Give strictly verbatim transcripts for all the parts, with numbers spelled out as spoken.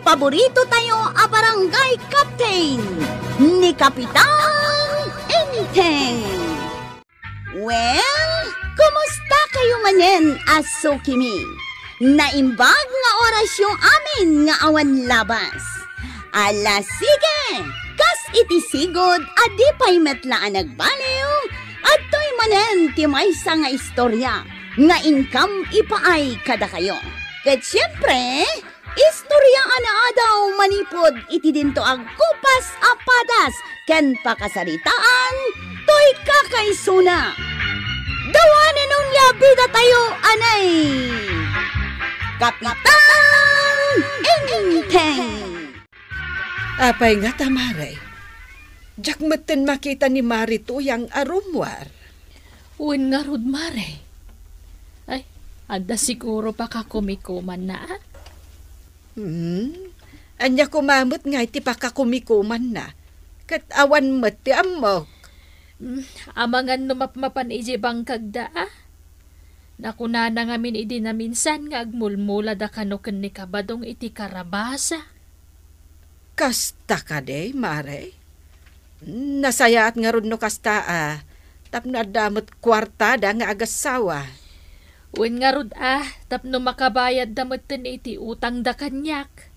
paborito tayo a barangay captain, ni Kapitan Enteng. Well, kumusta kayo manen a sukimi? Naimbag nga orasyo amin nga awan labas. Ala, sige! Kas iti sigud a di pay met la a nagbaliw, adtoy manen ti maysa nga istorya nga inkam ipaay kadakayo. Ket siempre, istorya a naadaw manipud iti dinto agkupas a padas ken pakasaritaan toy kakaisuna. Dawanen onia bidatayo anay Kapitan Enteng. Apay ngata, Mare? Diak metten makita ni Mari Tuyang a rummuar. Wen ngarud, Mare. Ay, adda siguro pakakumikumanna, a? Hmm? Ania koma met ngay ti pakakumikumanna? Ket awan met ti ammok. Hmm, amangan no mapmapan idiay bangkagda, a? Nakunana ngamin idi naminsan nga agmulmulada kano ken ni Kabadong iti karabasa. Kasta kadi, Mare? Nasayaat ngarud no kasta, a, tapno adda met kuartada nga agassawa. Wen ngarud, a, tapno makabayadda metten iti utangda kaniak.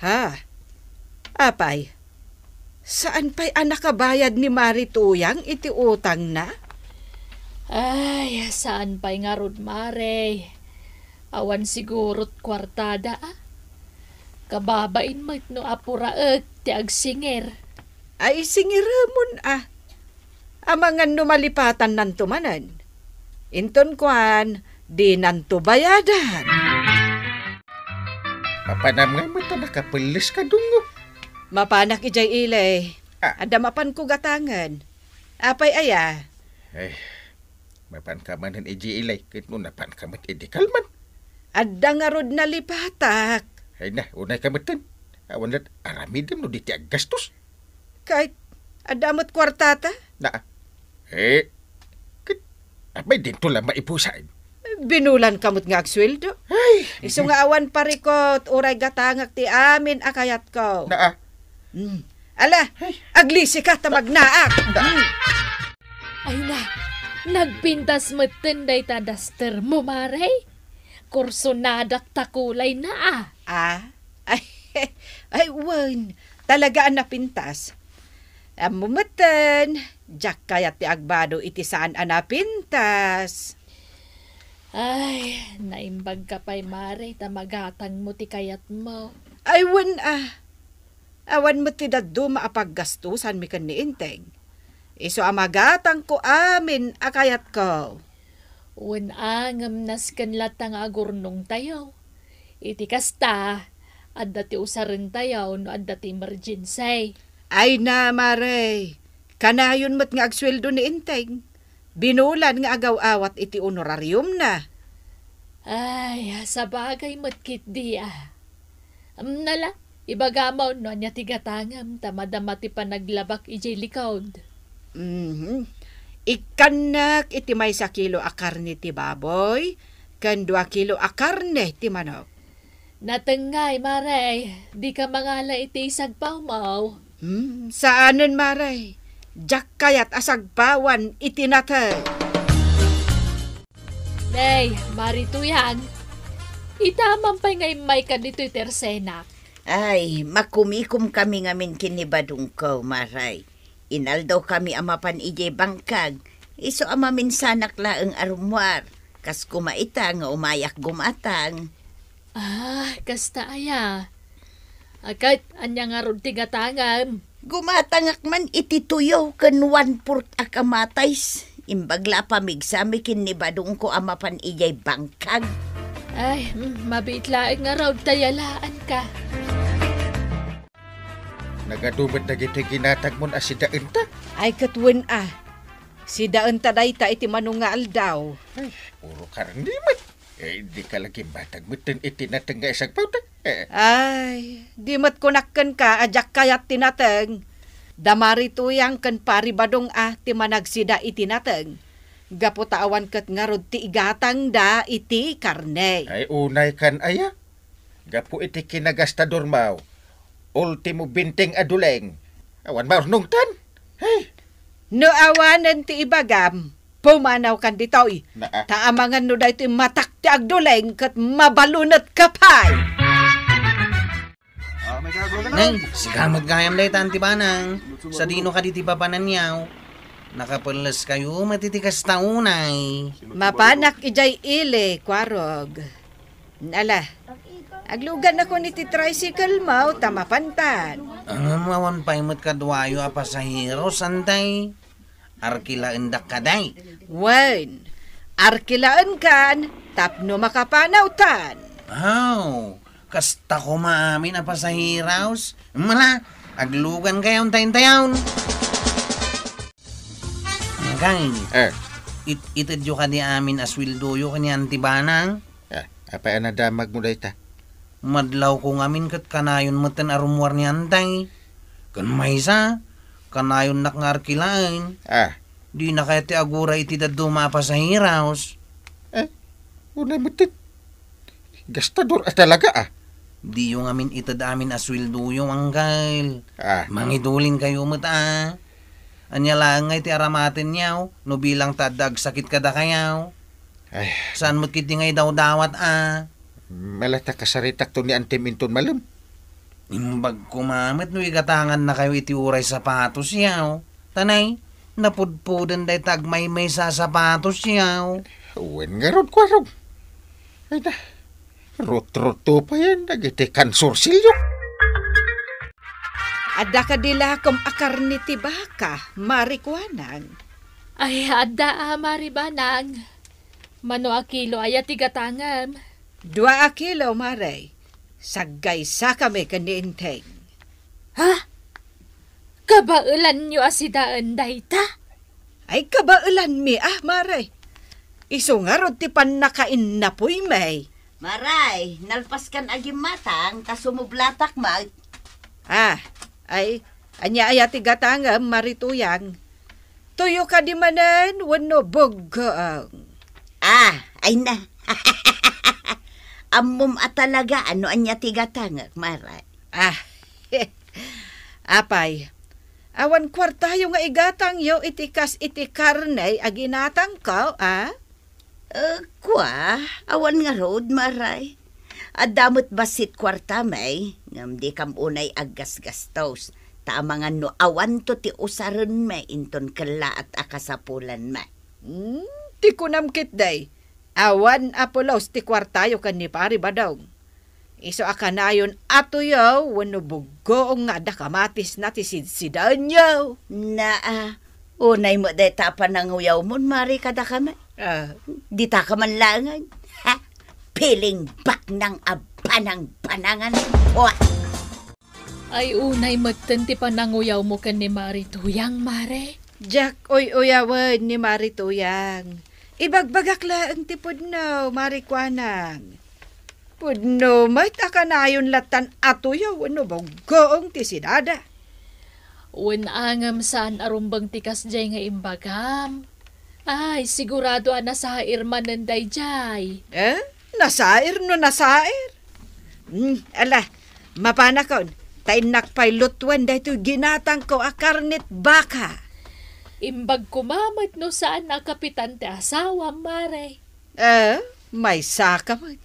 Ha? Apay? Saan pay a nakabayad ni Mari Tuyang iti utangna? Ay, saan pay ngarud, Mare. Awan sigurot kuartada, a. Kababain met no apuraek ti agsingir. Ay, singiremon, a. Amangan no malipatannanto manen. Inton kuan, dinanto bayadan. Mapanam ngay met a nakapelles ka, Dungo. Mapanak idiay ili. A. Adda mapanko gatangen. Apay aya? Ay, mapanka manen idiay ili, ket no napanka met idi kalman. Adda ngarud nalipatak. Ay na, unayka metten. Awan la't aramidem no di ti aggastos. Ket, adda met kuartata? Na, e, ket, apay dinto la maipusaen? Binulanka met nga agsueldo. Ay! Isu nga awan parikut, uray gatangak ti amin a kayatko. Na, a. Hmm. Ala, aglisika ta magnaak. Na. Hmm. Ay na, nagpintas metten dayta daster mo, Mare. Kursonadak ta kulay na, a. A? Ay, ay, wen, talaga a napintas. Ammo metten, diak kayat ti agbado iti saan a napintas. Ay, naimbag ka pay, Mare, ta magatangmo ti kayatmo. Ay, wen, a. Awan met ti dadduma a paggastosanmi ken ni Enteng. Isu a magatangko amin a kayatko. Wen a, ngem nasken latta nga agurnongtayo. Iti kasta, adda ti usarentayo no adda ti emergency. Ay na, Mare, kanayon met nga agsueldo ni Enteng. Binulan nga agaw-awat iti honorariumna. Ay, sabagay met ketdi, a. Am, nala, ibagam no ania ti gatangem ta madama ti panaglabak idiay likod. Mhm. Ikkannak iti maysa kilo a karne ti baboy ken dua kilo a karne ti manok. Natengngay, Mare, dika mangala iti isagpawmo. Hmm, saanen, Mare. Diak kayat a sagpawan iti nateng. Nay, Mari Tuyang, itamam pay nga immayka ditoy tersenak. Ay, makumikomkami ngamin ken ni badongko, Mare. Inaldawkami a mapan idiay bangkag, isu a maminsanak laeng a rummuar, kas koma ita nga umayak gumatang. Ah, kasta aya. A, ket ania ngarud ti gatangem? Gumatangak man iti tuyo ken one-fourth a kamatis. Imbag la a pamigsami ken ni badongko a mapan idiay bangkag. Ay, mm, mabiit laeng ngarud ta yalaanka. Nagadu met dagiti ginatangmon a sidaenta? Ay, ket wen a. Sidaenta dayta iti mano nga aldaw. Ay, puro karne met. Eh, dika la gimmatag metten iti nateng nga isagpawta. Eh. Ay, di met kunak kenka a diak kayat ti nateng. Da Mari Tuyang ken Pari Badong a ti managsida iti nateng. Gapu ta awan ket ngarud ti igatangda iti karne. Ay, unaykan aya? Gapu iti kinagastadormo, ultimo benteng a duleng. Awan maurnongtan? Hey! No awanen ti ibagam, pumanawkan ditoy. Naa. Ta amangan no daytoy matak ti agduleng ket mabalunetka pay. Nay, sika met gayam dayta, Auntie Banang. Sadino kadi ti papananyo? Nakapelles kayo met iti kasta unay. Mapanak idiay ili, Kuarog. Ala, aglugannakon iti tricycle mo ta mapantan. Ngem awan pay met kaduayo a pasahero, Santay. Arkilaendak kadi? Wen, arkilaenkan tapno makapanawtan. Aw, kasta koma amin a pasaheros. Mala, aglugan kayo tayon-tayon. Angkay, Eh. it-, itedyo kadi amin a sueldoyo ken ni Auntie Banang? Ah, apay a nadamagmo dayta? Madlawko ngamin ket kanayon metten a rummuar ni Antay. Ken maysa, kanayonnak nga arkilaen. Ah. Dina kayat ti aguray iti dadduma a pasaheros. Eh, unay metten. Gastador a talaga, ah. Diyo ngamin ited amin a sueldoyo, Angkel. Ah. Mangidulin kayo met, ah. Ania laeng nga iti aramatenyo, no bilang ta adda agsakit kadakayo? Ay. Saan met ketdi nga idawdawat, a? Mala ta kasaritakto ni Antim inton malem. Imbag koma met no igatangannakayo iti uray sapatosyo. Tanay, napudpoden dayta agmaymaysa a sapatosyo. Wen ngarud, Kuarog. Ay na, rutruto payen dagiti kansursilyo. Adda kadi lakom a karne ti baka, Mari Kuanang? Ay, adda a, Mari Banang. Mano a kilo aya ti gatangem? Dua a kilo, Mare. Saggaysakami ken ni Enteng. Ha? Kabaelanyo a sidaen dayta? Ay, kabaelanmi, ah, Mare. Isu ngarud ti pannakainnapoymi. Maray, nalpaskan a gimmatang, ta sumublatak met. Ah, ay, ania aya ti gatangem, Mari Tuyang? Tuyo kadi manen wenno buggoong? Ah, ay na. Ammom a talaga no ania ti gatangek, Maray. Ah, apay, awan kuartayo nga igatangyo iti kas iti karne a ginatangko, a? Eh, kua, awan ngarud, Maray. Adda met bassit kuartami, ngem dikam unay aggasgastos, ta amangan no awanto ti usarenmi inton kellaat a kasapulanmi. Hmm, ti kunam ketdi, awan a pulos ti kuartayo ken ni Pari Badong. Isu a kanayon a tuyo wenno buggoong nga adda kamatisna ti sidsidaenyo. Naa, unay met dayta a pananguyawmon, Mari, kadakami. Ah. Ditaka man laengen. Ha? Piling baknang a banang-banangan. Wa! Ay, unay metten ti pananguyawmo ken ni Mari Tuyang, Mare. Diak uy-uyawen ni Mari Tuyang. Ibagbagak laeng ti pudno, Mari Kuanang. Pudno met a kanayon lattan a tuyo wenno buggoong ti sidada. Wen a ngem saan a rumbeng ti kasdiay nga imbagam. Ay, sigurado a nasair manen daydiay. Eh? Nasair no nasair? Hmm, ala, mapanakon, ta innak pay lutuen daytoy ginatangko a karnet baka. Imbag koma met no saan a kapitan ti asawam, Mare. Eh, maysaka met.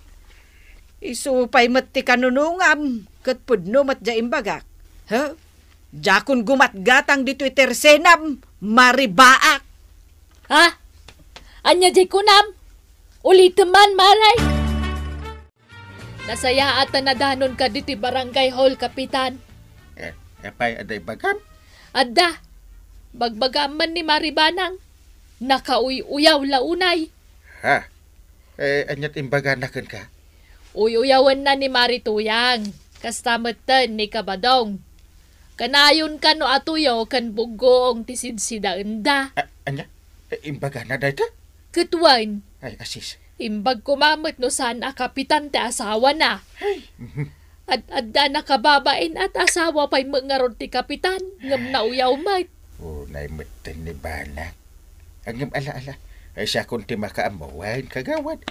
Isu pay met ti kanunongam, ket pudno met diay imbagak. He? Diakon gumatgatang ditoy tersenam, maribaak. Ha? Ania diay kunam? Ulitem man, Maray. Nasayaat a nadanonka ditoy barangay hall, Kapitan. Eh, apay, adda ibagam? Adda. Bagbagam man ni Mari Banang. Nakauy-uyaw la unay. Ha? Eh, ania't imbagana kenka? Uy-uyawenna ni Mari Tuyang, kasta metten ni Kabadong. Kanayon kano a tuyo ken buggoong ti sidsidaenda. A-, ania? Eh, imbagana dayta? Ket wen. Ay, asis. Imbag koma met no saan a kapitan ti asawana. Ay, mhm. Ad-adda nakababain a ti asawa pay met ngarud ti kapitan, ngem nauyaw met. Unay metten ni Banang. Ngem ala, ala. Ay, siakon ti makaammo, wen, kagawad.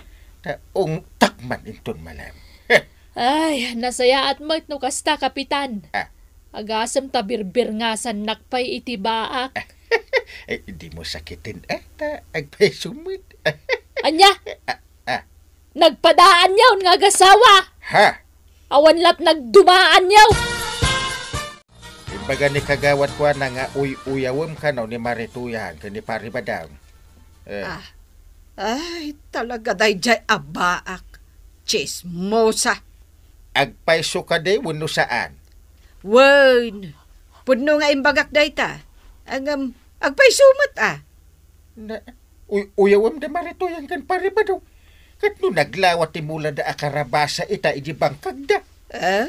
Ta ungtak man inton malem. Heh, Ay, nasayaat met no kasta, Kapitan. Ah. Agasem ta birbirngasannak pay iti baak. Eh, dimo sakiten, eh, ta agpayso met. Ania? Ah, ah. Nagpadaanyaw nga agasawa. Ha? Awan lat nagdumaanyaw. Imbaga ni Kagawad kuana nga uy-uyawem kano ni Marituyan ken ni Pari Badang. Eh. Ah. Ay, talaga daydiay a baak. Chismosa. Agpayso kadi wenno saan? Wen, pudno nga imbagak dayta. Ngem, agpayso met, a. Na, uy-, uyawem da Marituyan ken Pari Badong. Ket no naglawa ti mulada a karabasa ita idi bangkagda. Eh?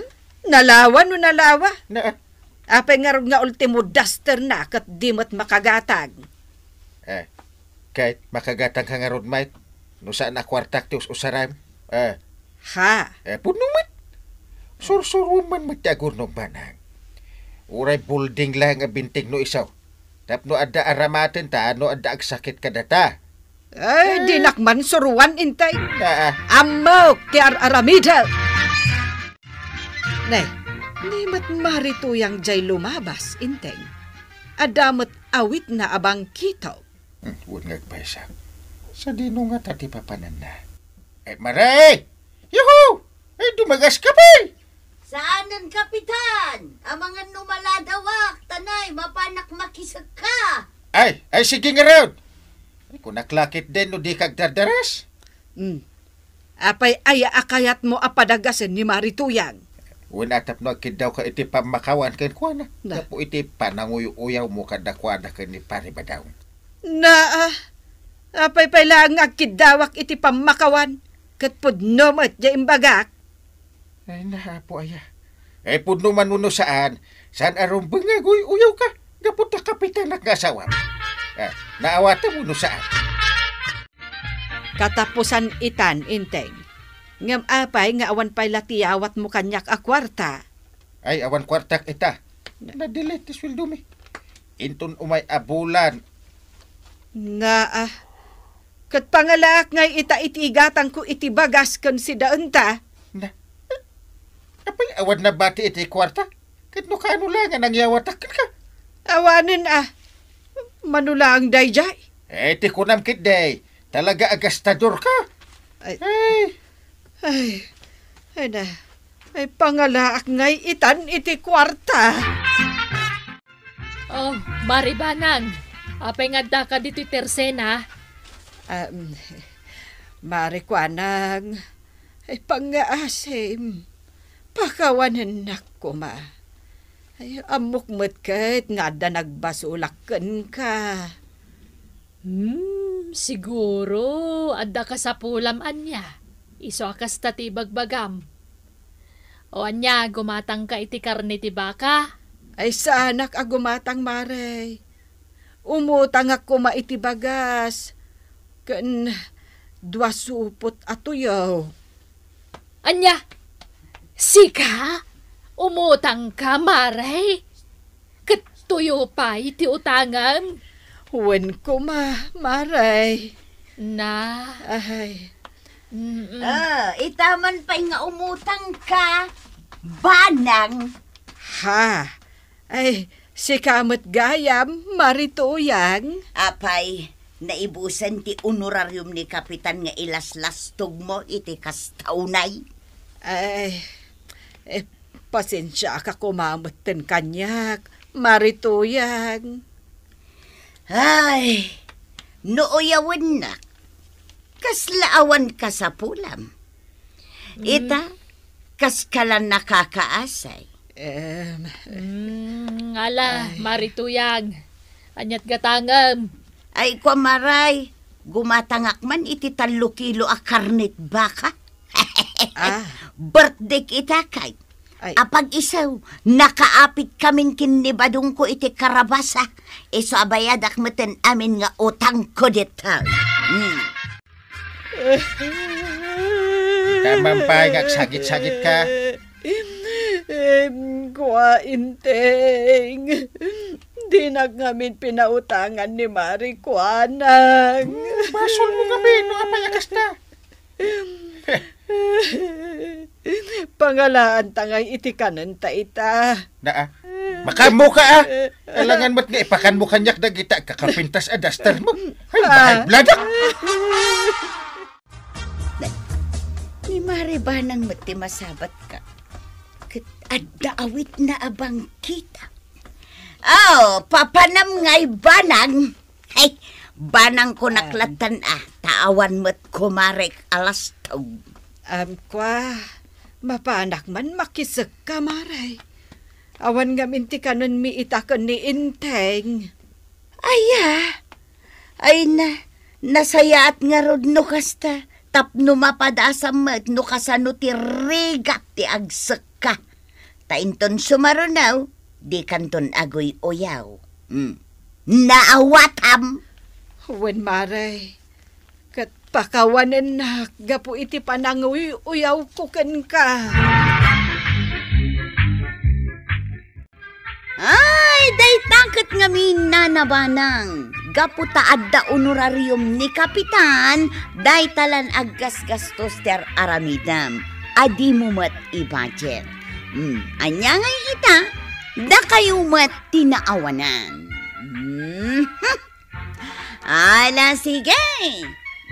Nalawa no nalawa? Na, Apay ngarud nga ultimo duster na ket di met makagatang? Eh, ket makagatang ka ngarud, Mike, no saan a kuartak ti us-usaram? Eh. Ha? Eh, pudno met. Sursurom man met ti agurnong banag. Uray building lang a bintig no isu. Tapno adda aramaten ta no adda agsakit kadata. Ay, eh, dinak man suruan, Inteng. Ah, ah. Ammok ti ar-aramidek. Ne, ni met Marituyang jay lumabas, Inteng. Adda met awitna a bangkito. Hmm, wen nga agpaysa. Sadino ngata ti papananna? Eh, Mare! Yuhu! Ay, dumagas ka pay! Saanen, Kapitan? Amangan no maladawak, tanay, mapanak makisekka. Ay, ay, sige ngarud. Ay, kunak lakit den no di ka agdardaras. Hmm. Apay aya a kayatmo a padagasen ni Marituyang? Wen a tapno agkiddawka iti pammakawan kenkuana, na, gapu iti pananguy-uyawmo kadakuada ken ni Pari Badong. Na, ah, apay pay laeng nga agkiddawak iti pammakawan, ket pudno met diay imbagak? Ay, na, Apo aya. Ay, pudno man wenno saan, saan a rumbeng nga aguy-uyawka, gapu ta kapitanak nga asawam. Ah, naawatam wenno saan? Katapusan itan, Inteng. Ngem apay nga awan pay la ti yawatmo kaniak a kuarta? Ay, awan kuartak ita. Nadili ti sueldomi. Inton umay a bulan. Naa. Ket pangalaak ngay ita iti igatangko iti bagas ken sidaenta. Na, apay awan nabati iti kuarta? Ket no kaano la nga nangyawatak kenka? Awanen a. Mano laeng daydiay? Eh, ti kunam ketdi, talaga a gastador ka. Ay. Ay. Ay. Ay na. Ay, pangalaak ngay itan iti kuarta. Oh, Mari Banang, apay nga addaka ditoy tersena? Um, Mari Kuanang, ay, pangngaasim, pakawanennak koma. Ay, ammok met ket nga adda nagbasolak kenka. Hmm, siguro, adda kasapulam ania. Isu a kasta ti ibagbagam. O ania, gumatangka iti karne ti baka? Ay, saanak a gumatang, Mare. Umutangak koma iti bagas. Ken dua supot a tuyo. Ania? Sika? Umutangka, Mare? Ket tuyo pay ti utangem? Wen koma, Mare. Na. Ay. Mm-mm. Ah, ita man pay nga umutangka, Banang. Ha? Ay, sika met gayam, Mari Tuyang. Apay, naibusen ti honorarium ni Kapitan nga ilaslastogmo iti kasta unay? Ay, eh, pasensiaka koma metten kaniak, Mari Tuyang. Ay, no uyawennak, kasla awan kasapulam. Mm. Ita, kaskalan nakakaasay. Em. Mm, ala, ay. Mari Tuyang. Aniat gatangem? Ay, kua, Maray, gumatangak man iti tallo kilo a karnet baka. Ah. Birthday ita kay. Ay. Apag-isu, nakaapit kamin ken ni Badongko iti karabasa. Isu a bayadak meten amin nga utangko dita. Hmm. Ita man pay nga agsagit-sagit ka. Em, kua, Inteng. Dinak ngamin pinautangan ni Mari Kuanang. Hmm, basol mo kami, no apay a kasta. Pangalaanta ngay iti kanenta ita. Naa. Makaammoka, a. Alangan met nga ipakanmo kaniak dagita agkakapintas a duster mo. Ay, bahay bladak. Ni Mare Banang met ti masabatka. Ket adda awitna a bangkita. Oh, papanam ngay, Banang. Ay, banangko naklattan a, ta awan met kumarek a lastog. Am, kua, mapanak man makisekka, Mare. Awan ngamin ti kanenmi ita ken ni Enteng. Aya, ay na, nasayaat ngarud no kasta, tapno mapadasam met no kasano ti rigat ti agsekka. Ta inton sumaruno, dikanton aguy-uyaw. Hmm. Naawatam? Wen, Mare. Ket pakawanennak gapu iti pananguy-uyawko kenka. Ay, dayta ket ngamin, Nana Banang, gapu ta adda honorarium ni Kapitan, dayta lan aggasgastos ti ar-aramidem. A dimo met i-budget. Hmm, ania ngay ita? Dakayo met ti naawanan. Hmm. Ala, sige!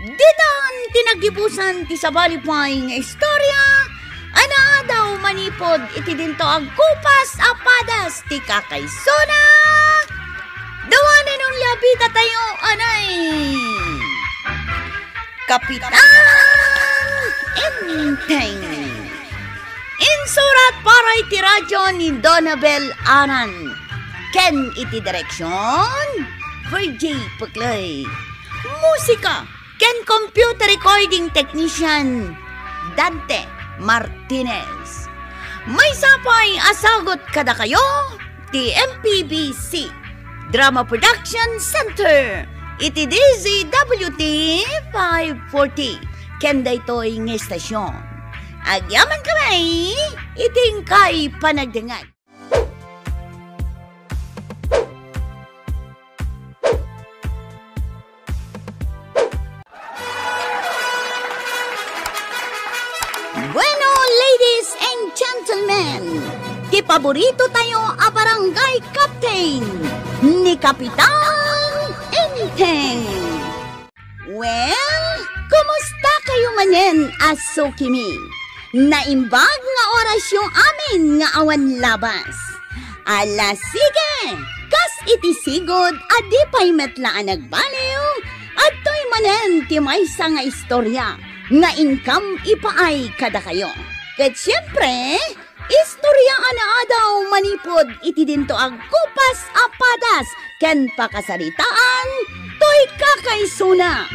Ditan ti naggibusan ti sabali pay nga istorya, a naadaw manipud iti dinto agkupas a padas ti kakaisuna. Dawanen unlia bidatayo, anay! Kapitan Enteng. Insurat para iti radyo ni Donabel Aran. Ken iti direksyon, Virgie Puclay. Musika ken computer recording technician, Dante Martinez. Maysa pay a sagut kadakayo ti M P B C Drama Production Center iti D Z W T five forty ken daytoy nga estasion. Agyamankami iti inkay panagdengngeg. Bueno, ladies and gentlemen, ti paborito tayo a barangay captain, ni Kapitan Enteng. Well, kumusta kayo manen a sukimi? Naimbag nga orasyo amin nga awan labas. Ala, sige! Kas iti sigud a di pay met la a nagbaliw, adtoy manen ti maysa nga istorya nga inkam ipaay kadakayo. Ket siempre, istorya a naadaw manipud iti dinto agkupas a padas ken pakasaritaan toy kakaisuna.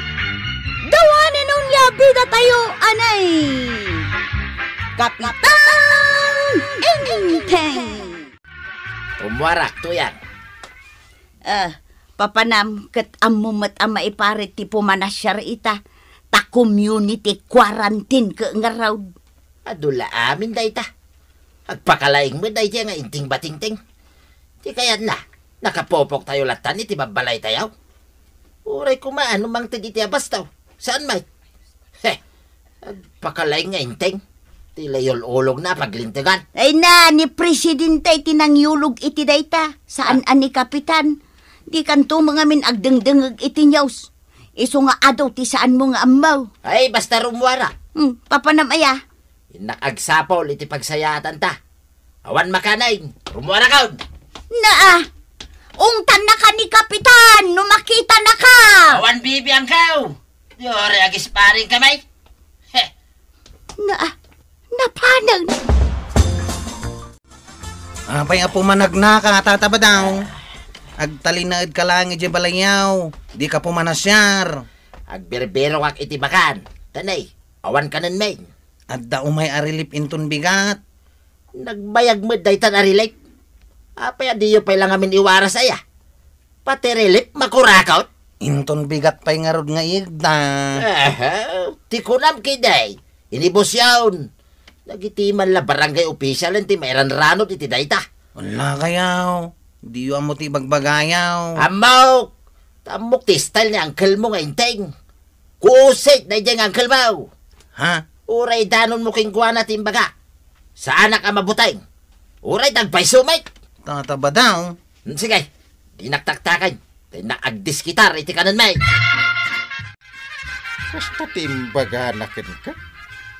Dawanen unlia bidatayo, anay! Kapitan Enteng! Umuarak, Tuyang. Ah, papanam, ket ammo met a maiparit ti pumanasiar ita, ta community quarantine ket ngarud. Adu la amin dayta. Agpakalaing met daydiay nga Enteng Batingting. Ti kayatna, nakapupoktayo lattan iti babbalaytayo. Uray koma no mangted iti abastaw. Saan met? He, agpakalaing nga Enteng. Ti layul-ulogna a paglintegan. Ay na, ni Presidente ti nangyulog iti dayta. Saan a ni Kapitan. Dikanto ngamin agdengdengngeg iti news. Isu nga adu ti saanmo nga ammo. Ay, basta rumuara. Hmm, papanam aya? Innak agsapul iti pagsayaatanta. Awan makanen, rumuarakon. Naa, ungtannaka ni Kapitan no makitanaka. Awan bibiangko. Diyore, agisparing kami. Heh. Naa, napanen. Apay a pumanagnaka, Tata Badang? Agtalinaedka laeng idiay balayyo. Dika pumanasiar. Agbirbirokak iti bakan. Tanay, awan kanen men. Adda umay a relief inton bigat. Nagbayag met daytan a relief. Apay a diyo pay la ngamin iwaras aya? Pati relief, makurakot? Inton bigat pay ngarud nga igda. Aha, ti kunam kidi, inibusyon. Dagiti man la barangay official ti mairanranod iti dayta. Ala kayo, diyo ammo ti ibagbagayo. Ammok! Ta ammok ti style ni uncle mo nga Enteng. Kusit daydiay nga uncle mo. Ha? Uray danonmo kenkuana ti imbaga. Saanak a mabuteng. Uray dagpayso met. Tata Badong. Hmm, sige, dinak taktaken. Dinak agdiskitar iti kanenmi. Kasta ti imbagana kenka?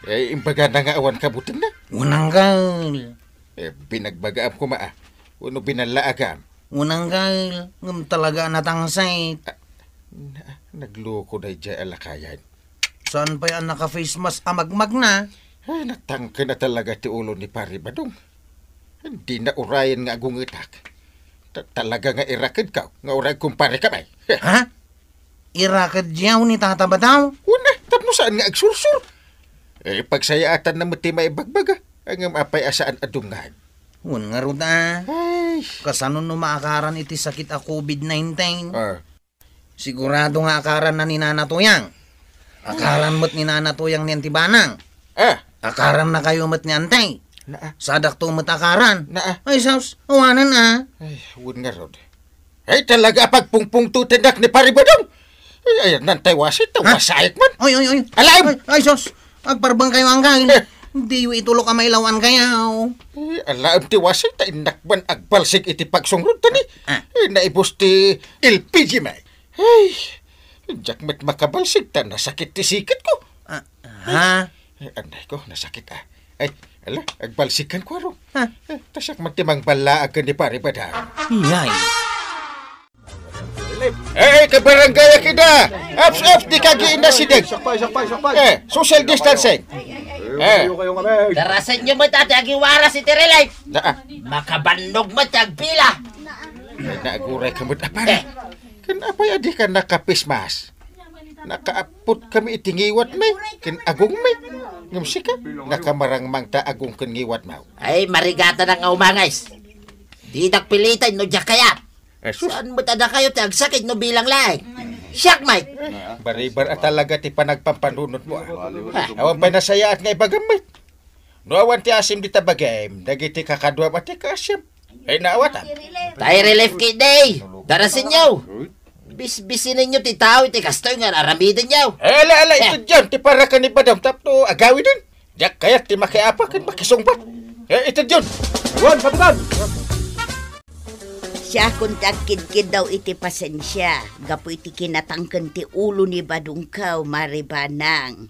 Eh, imbagana nga awan kabutengna? Unanggal. Eh, binagbagaam koma, ah. Wenno binallaagam? Unanggal, ngem talaga a natangsit. Ah, na-, nagloko daydiay a lakayan. Saan pay a naka-face mask a magmagna? Ay, natangken a talaga ti ulo ni Pari Badong. Dina urayen nga agungetak. Ta-, talaga nga irakedko nga uray kumpare kami. Ha? Irakedyo ni Tata Badong? Wen, tapno saan nga agsursur. Eh, pagsayaatanna met ti maibagbaga. Ngem apay a saan a dumngag? Wen ngarud a. Ay. Kasano no maakaran iti sakit a covid nineteen? Ah. Sigurado nga akaranna ni Nana Tuyang. Akaran met ni Nana Tuyang ni Auntie Banang. Ah. Akaranna kayo met ni Auntie. Naa. Sadakto met akaran. Naa. Ay, sus, awanan a. Ay, wen ngarud. Ay, talaga a pagpungpungtotennak ni Pari Badong. Ay, ay, nantay wasit, ta Ha? Wasaek man. Oy, oy, oy. Alaem! Ay, ay, sus. Agparbeng kayo, anggain. Eh. Diyo itulok a mailawan kayo. Eh, alaem ti wasit, ta innak man agbalsig iti pagsungrod, tani. Ah. Eh, naibus ti L P G, may. Ay, diak met makabalsig, ta nasakit ti siketko. Ah, ha? Eh, anay ko, nasakit, ah. Ay, ala, agbalsig kan kuaro. Ha? Eh, ta siak man ti mangballaag ken ni Pari Badong. Iyay. Eh, kabarangay a kida! Ups, ups, di kagi inasideg. Sakpay, sakpay, sakpay. Eh, social distancing. Eh. Darasenyo met ti agiwaras iti relief. Naa. Makabannog met ti agpila. Eh, naaguray ka met, apay. Eh. Ken apay a dika naka-face mask? Nakaapot kami iti ngiwatmi, ken agongmi. Ngem sika, nakamarangmang ta agong ken ngiwatmo. Ay, marigatan nga umangis. Didak piliten no diak kayat. Asus. Saan met a dakayo ti agsakit no bilang laeng? Siak met. Baribar a talaga ti panagpampanunotmo, ah. Ha? Awan pay nasayaat nga ibagam met. No awan ti asim dita bagim, dagiti kakaduam a ti kaasim. Ay, naawatan. Tay relief kit day. Darasenyo. Bisbisinenyo ti tao iti kastoy nga aramidenyo. Ala, ala, eh. Ito diyan, ti para ka ni Badong tapno agawiden. Diak kayat ti makiapa ken makisungbat. Eh, ito diyan. Wan, Kapitan! Siakon ti agkidkiddaw iti pasensia, gapu iti kinatangken ti ulo ni Badongkaw, Mari Banang.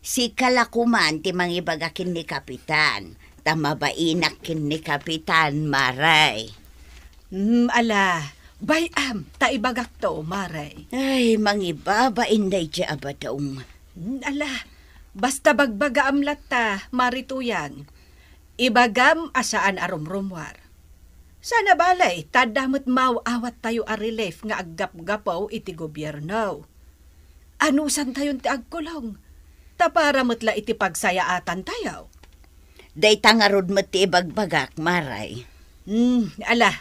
Sika la koman ti mangibaga ken ni Kapitan, ta mabainak ken ni Kapitan, Mare. Hmm, ala, bay-am, ta ibagakto, Mare. Ay, mangibabain daydiay a Badong. Hmm, ala, basta bagbagaam latta, Mari Tuyang. Ibagam a saan a rumrumuar. Sana balay, ta adda met maaw-awattayo a relief nga aggapgapu iti gobierno. Anusantayon ti agkulong, ta para met la iti pagsayaatantayo. Dayta ngarud met ti ibagbagak, Maray. Hmm, ala,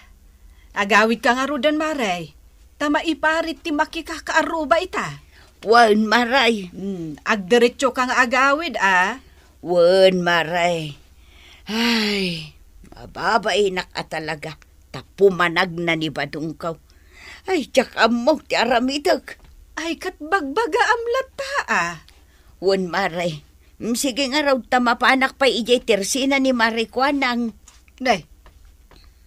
agawidka ngaruden, Maray, ta maiparit ti makikakaarruba ita. Wen, Maray. Hmm, agdiretsoka nga agawid, a? Wen, Maray. Ay, mababainak a talaga. Ta pumanagna ni Badongkaw. Ay, diak ammo ti aramidek. Ay, ket bagbagaam latta, a? Wen, Mare. Mm, sige ngarud ta mapanak pay idiay tersina ni Mare Kuanang. Nay,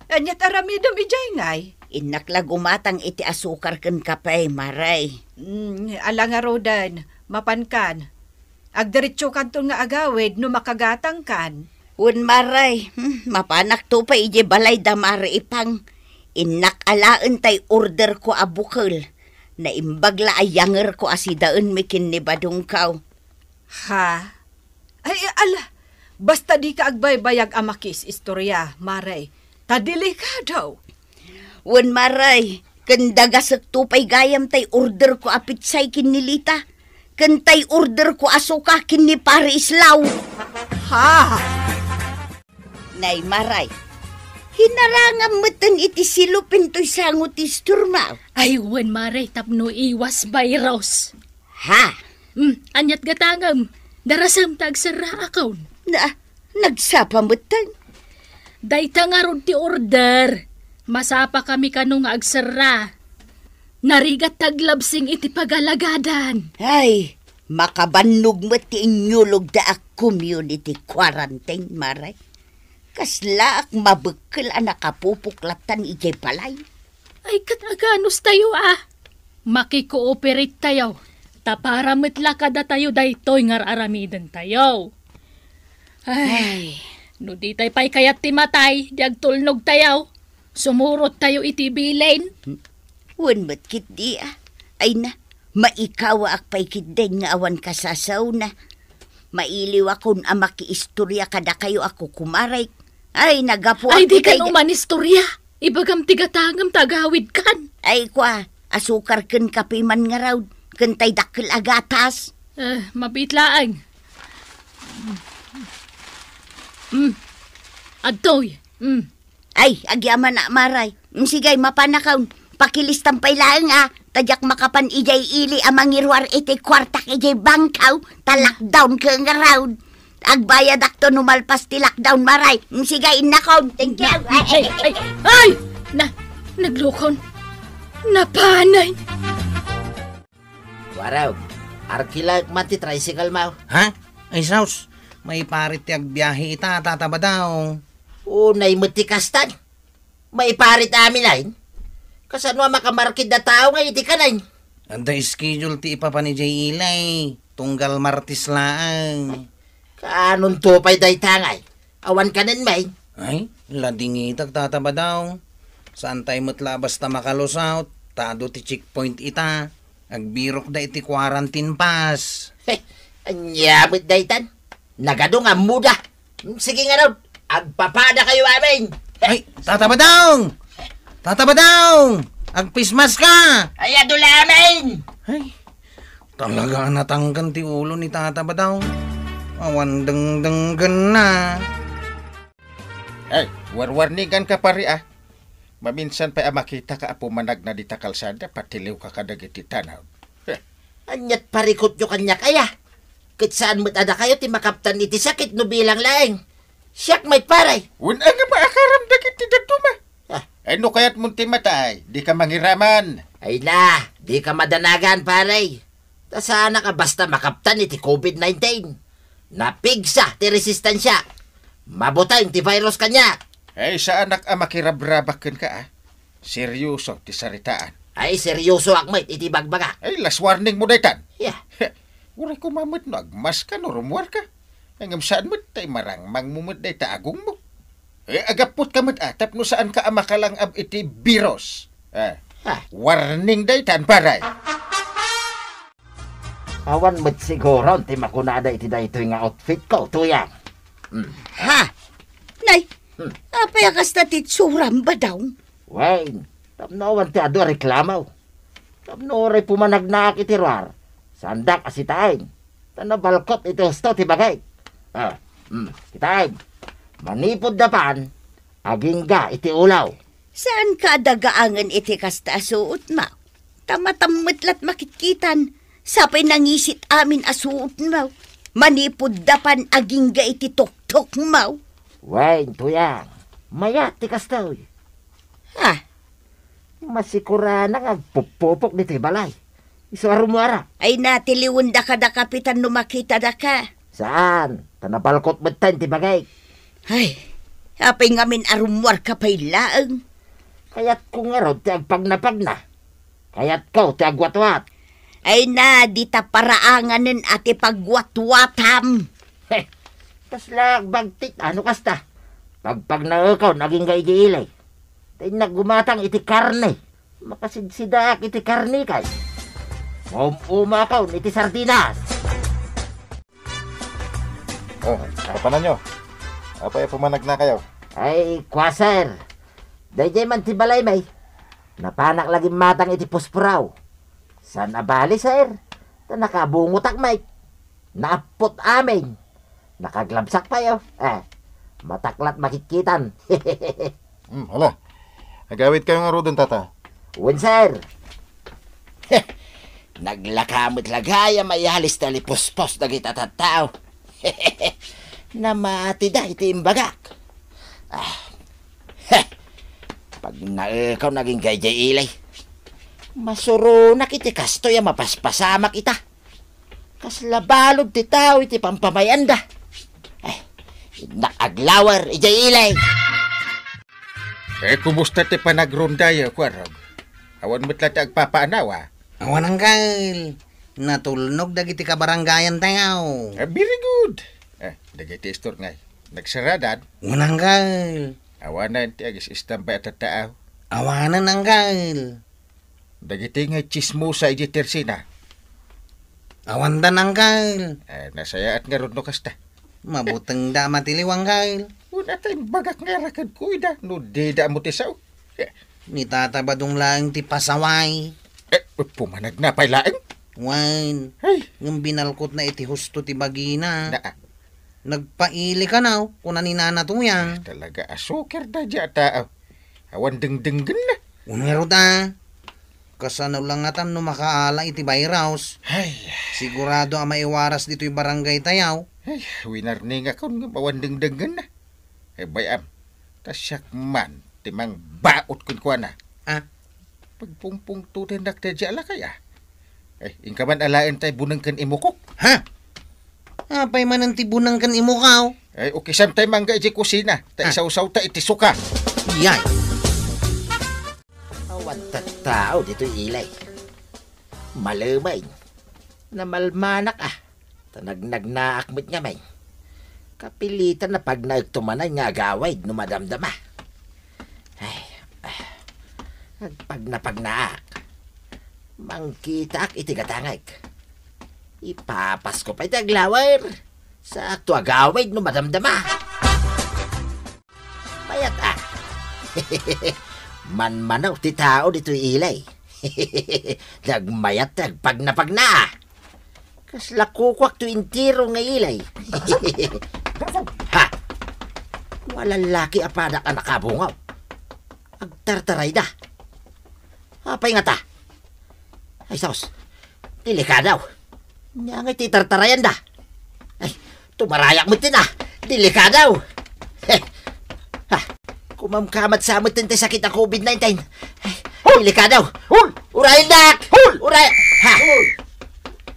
ania ti aramidem idiay ngay? Innak la gumatang iti asukar ken kape, Mare. Mm, ala ngaruden, mapankan. Agdiretsokanton nga agawid no makagatangkan. Wen, Mare, hmm, mapanakto pay idiay balay da Mare Ipang. Innak alaen tay orderko a bukel. Naimbag la a yangerko a sidaenmi ken ni Badongkaw. Ha? Ay, ala, basta dika agbaybayag a makis-istoria, Mare. Ta delikado. Wen, Maray, ken dagasekto pay gayam tay orderko a pitsay ken ni Lita, ken tay orderko a suka ken ni Pare Islaw. Ha? Nay, Maray, hinarangam metten iti silupin toy sango ti istormaw. Ay, wen, Maray, tapno iwas virus. Ha? Hmm, aniat gatangem? Darasem ta agserraakon. Na, nagsapa metten. Dayta ngarud ti order. Masapa kami kano nga agserra. Narigat ta aglabsing iti pagalagadan. Ay, Makabannog met ti inyulogda a community quarantine, Mare. Kaslaak mabekkel a nakapupok lattan idiay balay. Ay, ket aganos tayo, a? Makikooperate tayo. Ta para met la kadatayo daytoy nga ar-aramidentayo. Ay, Ay. No ditay pay kayat ti matay, di agtulnog tayo. Sumurot tayo iti bilin. Wen met ketdi, a. Ay na, maikawaak pay ketdin nga awan kasasaona. Mailiwakon a makiistoria kadakayo a kukumarek. Ay, nagapuak Ay, di itay kan umanistorya. Ibagam ti gatangem ta agawid kan. Ay, kua, asukar ken kape man ngarud, ken tay dakkel a gatas. Eh, mabit laeng. Mm. Adtoy. Mm. Ay, agyamanak, Mare. Mm, sige, mapanakon. Pakilistam pay laeng, a. Ta diak makapan idiay ili a mangiruar iti kuartak idiay bangko. Ta lockdown ket ngarud. Agbayadakto no malpas ti lockdown, Mare. Mm, sige, innakon. Thank you. Ay, ay, ay, ay! Na, naglukon. Napanay. Waraw, arkilaek man ti tricycle mo. Ha? Ay, sus, maiparit ti agbiahe ita, Tata Badong. Unay met ti kastan. Maiparit amin, ay. Kasano a makamarkid a tao nga iti kanen? Adda schedule ti ipapan idiay ilay. Tunggal Martes laeng. Kaanonto pay dayta ngay? Awan kanen, may? Ay, ladingitak, Tata Badong. Saan tay met la basta makalusaw, ta adu ti checkpoint ita. Agbirokda iti quarantine pass. He, ania met daytan? Nagadu nga ammoda. Sige ngarud, agpapadakayo amin. Ay, Tata Badong! Tata Badong! Agpismas ka! Ay, adu la amin! Ay, talaga a natangken ti ulo ni Tata Badong. Awan dengdenggenna. Ay, warwarnigan ka, pare, a. Maminsan pay a makitaka a pumanagna dita kalsada, patiliwka kadagiti tanaw. Heh. Aniat parikutyo kaniak aya? Ket saan met a dakayo ti makaptan iti sakit no bilang laeng. Siak met, pare. Wen, ania pay a karam dagiti dadduma? Ah. Ay, no kayatmon ti matay, dika mangiraman. Ay na, dika madanagan, pare. Ta saanak a basta makaptan iti covid nineteen. Napigsa ti resistensiak. Mabuteng ti virus kaniak. Ay, saanak a makirabrabak kenka, a. Seryoso ti saritaan. Ay, seryosoak met iti bagbagak. Ay, last warning mo daytan. Yeah. Uray koma met no agmaska no rummuarka. Ngem saan met ta imarangmangmo met dayta agongmo. Eh, agapputka met, a, tapno saanka a makalang-ab iti virus. Ah, Ha? Warning daytan, pare. Awan met siguron ti makunada iti daytoy nga outfitko, Tuyang. Hmm. Ha? Nay, Hmm. apay a kasta ti itsuram, Badong? Wen, tapno awan ti adu a reklamo. Tapno uray pumanagnaak iti ruar, saandak a sitaen. Ta nabalkot iti husto ti bagik. Ah, hmm, kitaem. Manipud dapan, agingga iti ulaw. Saanka a dagaangen iti kasta a suotmo? Ta matam met la't makitkitan, sapay nangisit amin a suotmo. Manipud dapan agingga iti tuktokmo. Wen, Tuyang, mayat ti kastoy. Ha? Masikuranak nga agpuppupok ditoy balay. Isu a rummuarak. Ay, natiliwendaka da kapitan no makitada ka. Saan, ta nabalkot metten ti bagik. Ay, apay ngamin a rummuarka pay laeng? Kayatko ngarud ti agpagnapagna. Kayatko ti agwatwat. Ay na, dita paraanganen a ti pagwatwatam. Heh, kasla agbagtik, ano kasta? Pagpagnaekon, agingga iti ili. Ta innak gumatang iti karne. Makasidsidaak iti karne kay. Maum-umakon iti sardinas. Oh, kapananyo. Apay a pumanagnakayo? Ay, kua, sir. Daydiay man ti balay, may. Napanak la gimmatang iti puspuraw. Saan a bali, sir. Ta nakabungotak, may. Naappot amin. Nakaglabsak pay, oh. Eh, mataklat makikkitan. Hmm, hala. Agawidkayo ngaruden, Tata. Wen, sir. Naglaka met la gayam a maialis ti alipuspos dagiti tattao. Namatida iti imbagak. Ah. Pagnaekon agingga idiay ili. Masuronak iti kastoy a mapaspasamak ita. Kasla balud ti tao iti pampamay-anda. Ay, innak aglawer idiay ilay. Eh, kumusta ti panagrondayo, Kuarog? Awan met la ti agpapaanawa? Awan, Angkel. Natulnog dagiti kabarangayan tayo. Ah, very good. Eh, dagiti istor ngay. Nagsaradan? Wen, Angkel. Awanan ti agis-istambay a tattaaw? Awanan, Angkel. Dagiti nga chismosa iti tersina? Awandan, Angkel. Eh, nasayaat ngarud no kasta. Mabutengda a matiliw, Angkel. Una ta imbagak nga arakadko ida, no dida mo ti sao. Eh. Ni Tata Badong laeng ti pasaway. Eh, pumanagna pay laeng? Wen. Ay. Ngem binalkotna iti husto ti bagina. Naa. Nagpaili kanaw, kuna ni Nana Tuyang. Talaga, asuker da di a tao. Awan dengdenggenna. Wen ngarud a. Kasano la ngatan no makaala iti virus? Ay. Sigurado a maiwaras ditoy barangay tayo. Ay, winarningakon ngem awan dengdenggenna. Eh, bay-am, ta siak man ti mangbaot kenkuana. Ah? Pagpungpungtodennak ti diay a lakay, ah. Eh, inka man alaen tay buneng ken imukok. Ha? Apay manen ti buneng ken imukaw? Eh, ukisan tay mangga iti kusina, ta Ah. isawsaw ta iti suka. Yay. Awan tattao ditoy ilay. Malemay. Namalmanak, ah. Ta nagnagnaak met ngamin. Kapilitan a pagnaekto manen nga agawid no madamdama. Ay, ah. Agpagnapagnaak. Mangkitaak iti gatangek. Ipapasko pay ti aglawer. Saakto agawid no madamdama. Mayat, ah. Manmanaw ti tao ditoy ilay. Nagmayat ti agpagnapagna. Kasla kukuak ti entero nga ilay. Ha? Wen, lalaki a padak a nakabungaw. Agtartarayda. Apay ngata? Ay, sus. Delikado. Ania ngay ti tartarayanda? Ay, tumarayak met ti na. Delikado. Heh. Ha. Kumamkamat sa met ti sakit a covid nineteen. Ay, delikado. Hul! Urayendak! Hul! Uray-, ha. Hul!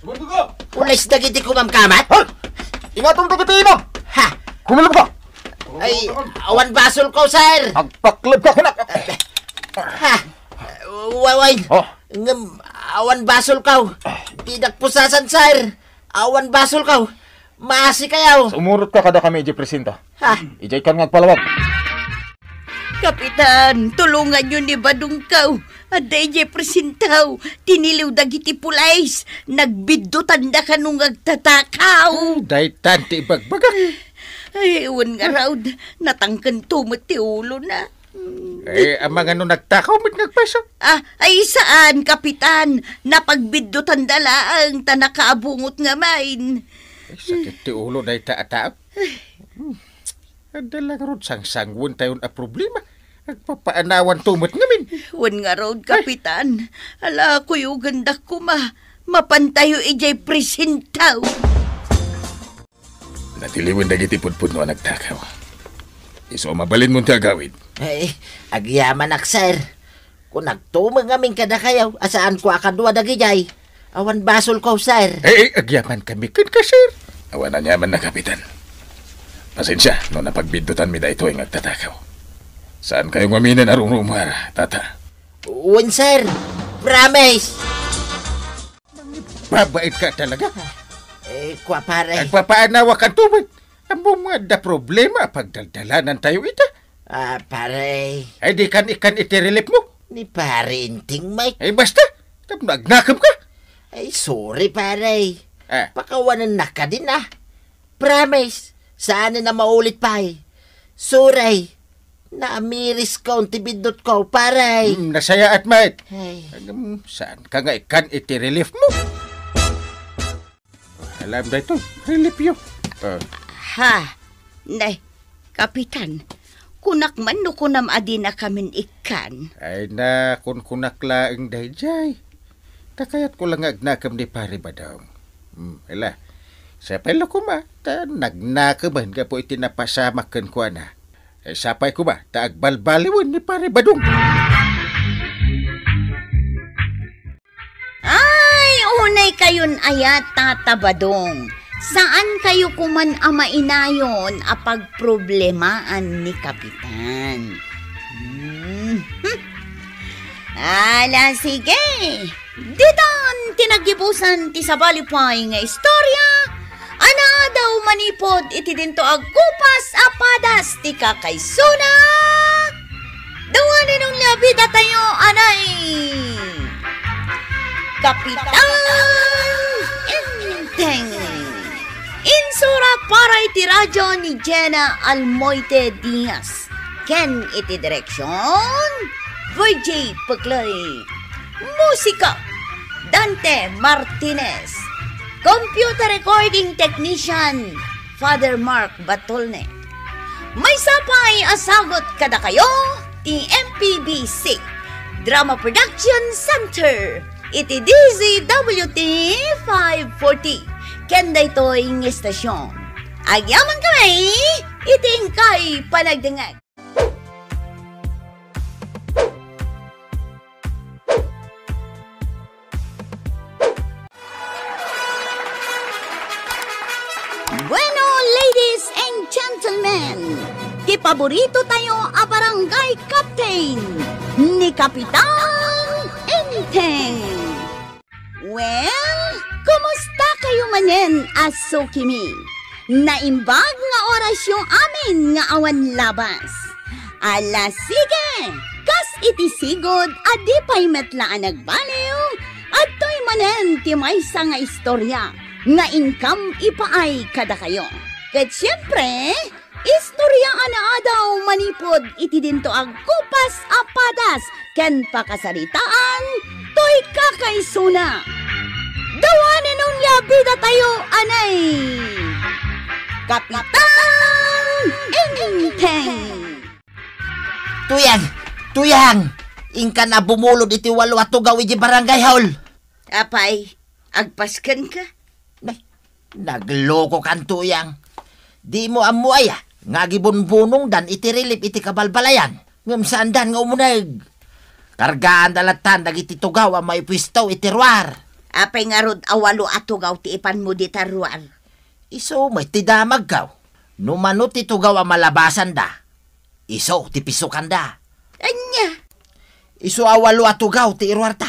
Sumundot ka! Ulis dagiti kumamkamat? Hul! Ingatom dagiti imam! Ha. Kumilog ka! Ay, awan basolko, sir. Agpakleb ka, kunak! Ha. Wa-, wen. Oh. Ngem, awan basolko. Didak pusasan, sir. Awan basolko. Maasikayo. Sumurot ka kada kami idiay presinto. Ha? Idiay kan nga agpalawag. Kapitan, tulonganyo ni Badongko. Adda idiay presinto. Tiniliw dagiti pulis. Nagbiddutanda kano nga agtatakaw. Hmm, daytan ti ibagbagak. Ay, wen ngarud. Natangkento met ti ulona. Eh, amangan no nagtakaw met nga agpayso? Ah, ay saan, Kapitan. Napagbiddutanda laeng ta nakaabungot ngamin. Ay, sakit ti ulo dayta a tao. Hmm. Adda la ngarud sangsangwentayon a problema. Agpapaanawanto met ngamin. Wen ngarud, Ay. Kapitan. Ala, kuyogendak koma. Mapantayo idiay presinto. Natiliwen dagiti pudpudno a nagtakaw. Isu a mabalinmon ti agawid. Ay, agyamanak, sir. Kunakto met ngamin kadakayo a saanko a kadua dagidiay. Awan basolko, sir. Eh, eh, agyamankami kenka, sir. Awan aniamanna, Kapitan. Pasensia no napagbiddutanmi daytoy nga agtatakaw. Saankayo ngaminen a rumrumuar, Tata. Wen, sir. Promise. Mangibabait ka talaga. Eh, kua, pare. Agpapaanawakanto met. Ammom nga adda problema a pagdaldalanantayo ita. Ah, pare. Ay, dikan ikkan iti relief mo. Ni pare inting, Mike. Ay, basta. Tapno agnakem ka. Ay, sorry, pare. Ah. Pakawanennak kadin, ah. Promise, saanen a maulit pay. Sorry. Naamiriskon ti biddutko, pare. Hmm, nasayaat met. Ay. Ngem, saanka nga ikkan iti relief mo? Alam daytoy, relief yo. Ah. Ha? Ne, Kapitan, kunak man no kunam a dinakamin ikkan. Ay na, kunkunak laeng daydiay. Ta kayatko la nga agnakem ni Pare Badong. Hmm, ila. Sapay la koma, ta nagnakemen gapu iti napasamak kenkuana. Eh, sapay koma, ta agbalbaliwen ni Pare Badong. Ay, unay Kayon aya, Tata Badong, saan kayo koman a mainayon a pagproblemaan ni Kapitan. Hmm. Ala, sige. Ditan ti naggibusan ti sabali pay nga istorya a naadaw manipud iti dinto a kupas a padas ti kakaisuna. Dawanen nga bida tayo, anay, Kapitan Enteng. Insurat para iti radyo ni Jenna Almoite Diaz. Ken iti direksyon, Virgie Peclay. Musika, Dante Martinez. Computer recording technician, Father Mark Batolne. Maysa pay a sagut kadakayo ti M P B C Drama Production Center iti D Z W T five forty ken daytoy nga estasyon. Agyaman kami iti inkay panagdengngeg. Bueno, ladies and gentlemen, ti paborito tayo a barangay captain, ni Kapitan Enteng. Well, kumusta kayo manen a sukimi? Naimbag nga orasyo amin nga awan labas. Ala, sige! Kas iti sigud a di pay met la a nagbaliw, adtoy manen ti maysa nga istorya nga inkam ipaay kadakayo. Ket siempre, istorya a naadaw manipud iti dinto a kupas a padas ken pakasaritaan toy kakaisuna. Dawanen nga bida tayo, anay, Kapitan Enteng. Tuyang! Tuyang! Inkan a bumulod iti walo a tugaw iti barangay hall. Apay, agpasken ka? Nay, naglokokan, Tuyang. Dimo ammo aya nga agibunbunongdan iti relief iti kabalbalayan, ngem saandan nga umuneg. Kargaanda lattan dagiti tugaw a maipuesto iti ruar. Apay ngarud a walo a tugaw ti ipanmo dita ruar? Isu met ti damagko. No mano ti tugaw a malabasanda, isu ti pisukanda. Ania? Isu a walo a tugaw ti iruarta.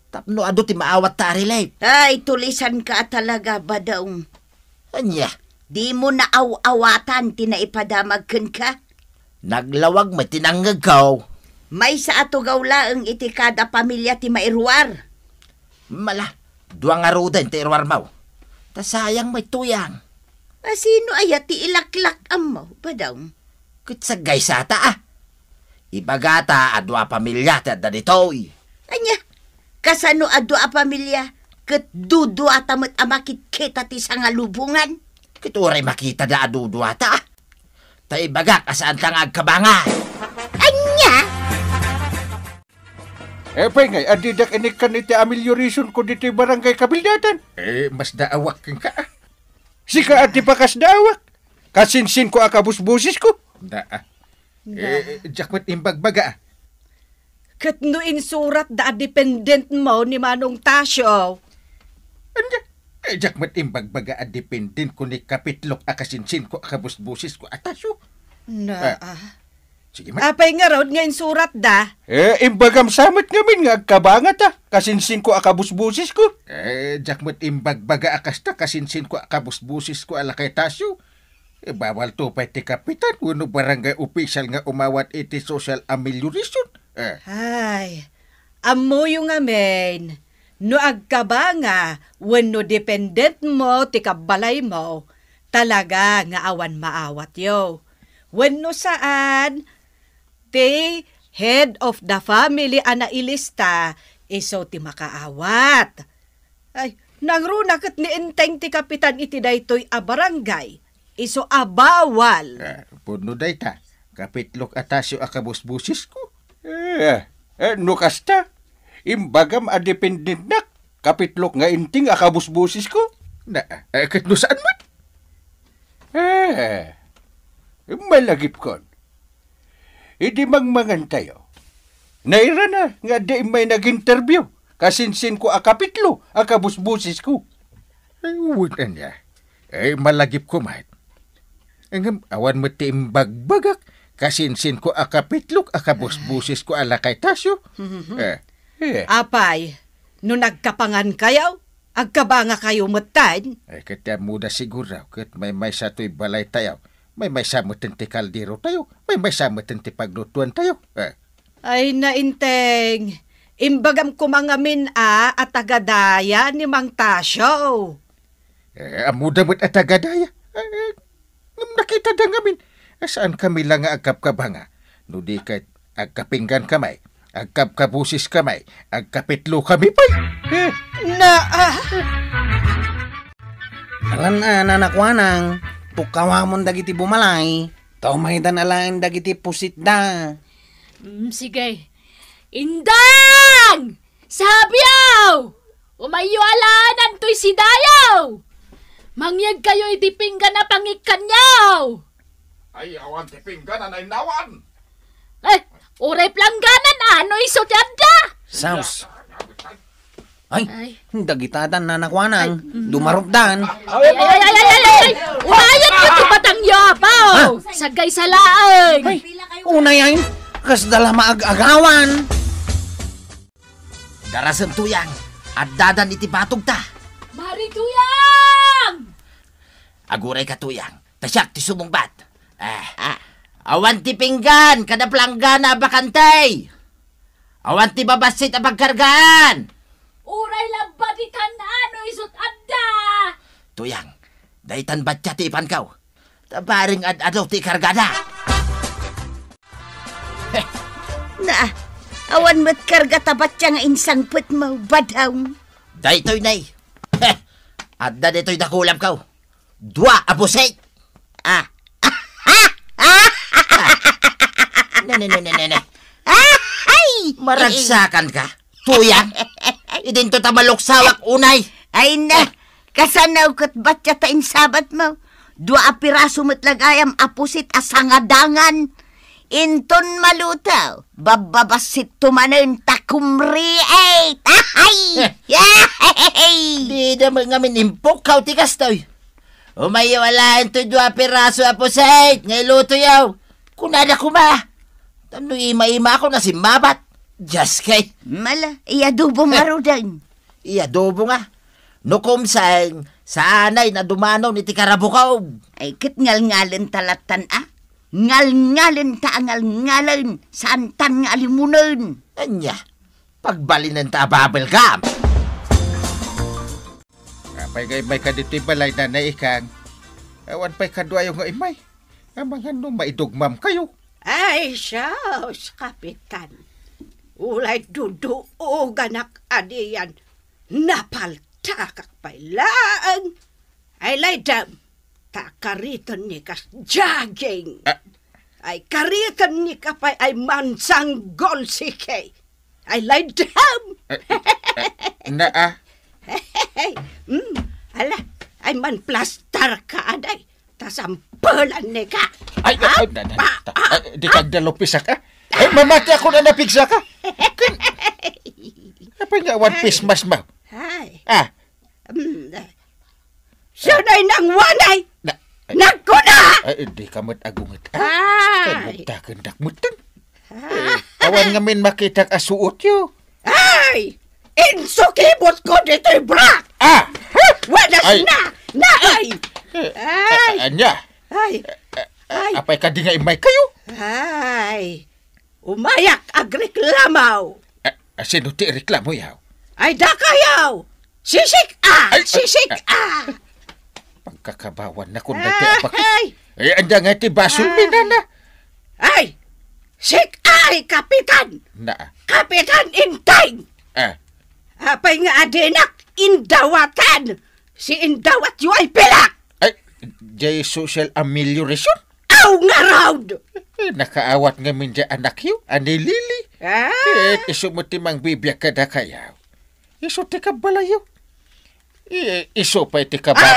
Tapno adu ti maawatta a relief. Ay, tulisanka a talaga, Badong. Ania? Dimo naaw-awatan ti naipadamag kenka? Naglawag met ti nangngegko. Maysa a tugaw laeng iti kada pamilia ti mairuar. Mala, dua ngaruden ti iruarmo. Ta sayang met, Tuyang. A, sino aya ti ilaklak-ammo, Badong? Ket saggaysata, a. Ibagata a dua a pamilia ti adda ditoy. Ania? Kasano a dua a pamilia ket duduata met a makitkita ti sangalubongan? Ket uray makitada a duduata, a. Ta ibagak a saanta nga agkabanga. Ania? Apay ngay, addidak inikkan iti ameliorationko ditoy barangay kabildatan? Eh, masdaawak kenka, a. Sika a ti pakasdaawak. Kasinsinko a kabusbusisko. Na, a. Na. Eh, diak met imbagbaga, a. Ket no insuratda a dependentmo ni Manong Tasio? Ania? Eh, diak met imbagbaga a dependentko ni Kapitlok a kasinsinko a kabusbusisko a Tasio. Na, a. Sige man. Apay ngarud nga insuratda? Eh, imbagam sa met ngamin nga agkabangata, kasinsinko a kabusbusisko. Eh, diak met imbagbaga a kasta, kasinsinko a kabusbusisko a lakay Tasio. Eh, bawalto pay ti kapitan wenno barangay official nga umawat iti social amelioration. Eh. Ay, ammoyo ngamin, no agkabanga wenno dependentmo ti kabbalaymo, talaga nga awan maawatyo. Wenno saan, ti head of the family a nailista, isu ti makaawat. Ay, nangruna ket ni Enteng ti kapitan iti daytoy a barangay, isu a bawal. Ah, pudno dayta, Kapitlok a Tasio a kabusbusisko. Eh, eh, no kasta, imbagam a dependentnak, Kapitlok nga Enteng a kabusbusisko. Na, eh, ket no saan met? Eh, malagipkon. Idi mangmangantayo, nairana nga adda immay nag-interview. Kasinsinko a kapitlo a kabusbosesko. Ay, wen ania. Ay, malagipko met. Ngem awan met ti imbagbagak. Kasinsinko a kapitlok a kabusbosesko a lakay Tasyo. Mhm. Eh, eh. Apay, no nagkapangankayo, agkabangakayo metten? Ay, ket ti ammoda siguro, ket maymaysa toy balaytayo, maymaysa metten ti kalderotayo, maymaysa metten ti paglutuantayo. Eh. Ay, nainteng, imbagam koma ngamin a, a tagadaya ni Mang Tasyo. Eh, ammoda met a tagadaya. Eh, ngem nakitada ngamin a saankami la nga agkabkabanga. No di ket agkapinggankami, agkabkaboseskamin, agkapitlokami pay. Eh. Na, ah. Alan a, nanakuanang, pukkawamon dagiti bumalay, ta umaydan alaen dagiti pusitda. Mm, sige. Indang! Sabio! Umayyo alaen toy sidayo! Mangyegkayo iti pinggan a pangikkanyo! Ay, awan ti pinggan a nainnawan! Eh, uray plangganan a no isu ti adda! Saus. Ay, ay. Dagitatan nanakuanang, ay, mm, dumarupdan. Ay, ay, ay, ay, ay, ay! Unayen mo ti batangyo, apo! Ha? Sagay sa laeng! Ay, unay ay, kasda la maag-agawan. Darasem, Tuyang, addadan iti batogta. Mari, Tuyang! Aguray ka, Tuyang, ta siak ti sumungbat. Ah, ah. Awan ti pinggan, kada planggana a bakantay. Awan ti babassit a pagkargaan. Uray laeng ditan a no isut adda. Tuyang, daytan batya ti ipankaw. Ta bareng ad-adu ti kargada. Na, awan met karga ta batya nga insangpetmo, badam. Daytoy, nay. Adda ditoy dakulam kaw. Dua a pusit. Ah. Ne, ne, ne, ne, ne, ne. Ah, ay! Maragsakan ka, Tuyang. Idinto ta maluksawak unay. Ay na, eh. Kasano ket batya ta insabatmo? Dua a piraso met la gayam a pusit a sangadangan. Inton maluto, babbabassit to manen ta kumriit. Ahay! Eh. Yay! Dida met ngamin impukkaw ti kastoy. Umayyo alaen toy dua a piraso a pusit nga ilutoyo. Kunada koma. Tapno ima-imakon a simmabat. Dios kay. Mala, iadobo ngaruden. Iadobo nga. No kumseng, saanay a dumanon iti karabukob. Ay, ket ngalngalenta lattan a. Ngalngalenta a ngalngalen, saantan nga alimonen. Ania, pagbalinenta a bubble gum. Apay nga immayka ditoy balay, Nanay Ikang? Awan pay kaduayo nga immay. Amangan no maidugmamkayo. Ay, sus, Kapitan. Uray duduoganak a diyan. Napaltakak pay laeng. Ay, laydem, ta karitennika jogging. Ah. Ay, karitennika pay ay mansanggol, sike. Ay, laydem. Eh, eh, eh, na, ah. Mm, ala, ay, manplastar ka, aday. Ta sampelannika. Ay, ha? Ay, na, na, ah, ta, ah, ay, di ah, kagda lupisak, ah. Ay, mamati ako na napigsa ka. Kan, apa nga one piece mask mo? Ay. Ah. Mm, eh. Siya na inangwanay. Na, ay. Nagkuna! Ay, di ka met agunget, ah. Ay. Ay, bugtaken dak met ten. Ah. Eh, awan ngamin makitak a suot yo. Ay! Insukibot ko ditoy bra! Ah! Wadas ay. Na! Na! Ay! Eh, ay! A-, anya? Ay! Eh, eh, ay! Apay kadi nga immay kayo? Ay! Umayak agreklamo! Eh, sino ti reklamo yaw? Ay, dakayaw! Sisik-a! Ay, ay, sisik-a! Ay. Pagkakabawan na kun dati abak. Ay! Eh, anda nga ti basol, ah. Minana. Ay! Sik-ay, Kapitan! Na. Kapitan Inteng! Ah. Apay nga adinak indawatan? Si indawat yu ay pilak! Ay, jay social amelioration? Aw, ngarud! Eh, nakaawat ngamin jay anak yu, ani Lily. Ah. Eh, isu mo ti mangbibiag kada kayaw. Isu ti kabalayo. I-, isu pay ti kabaro.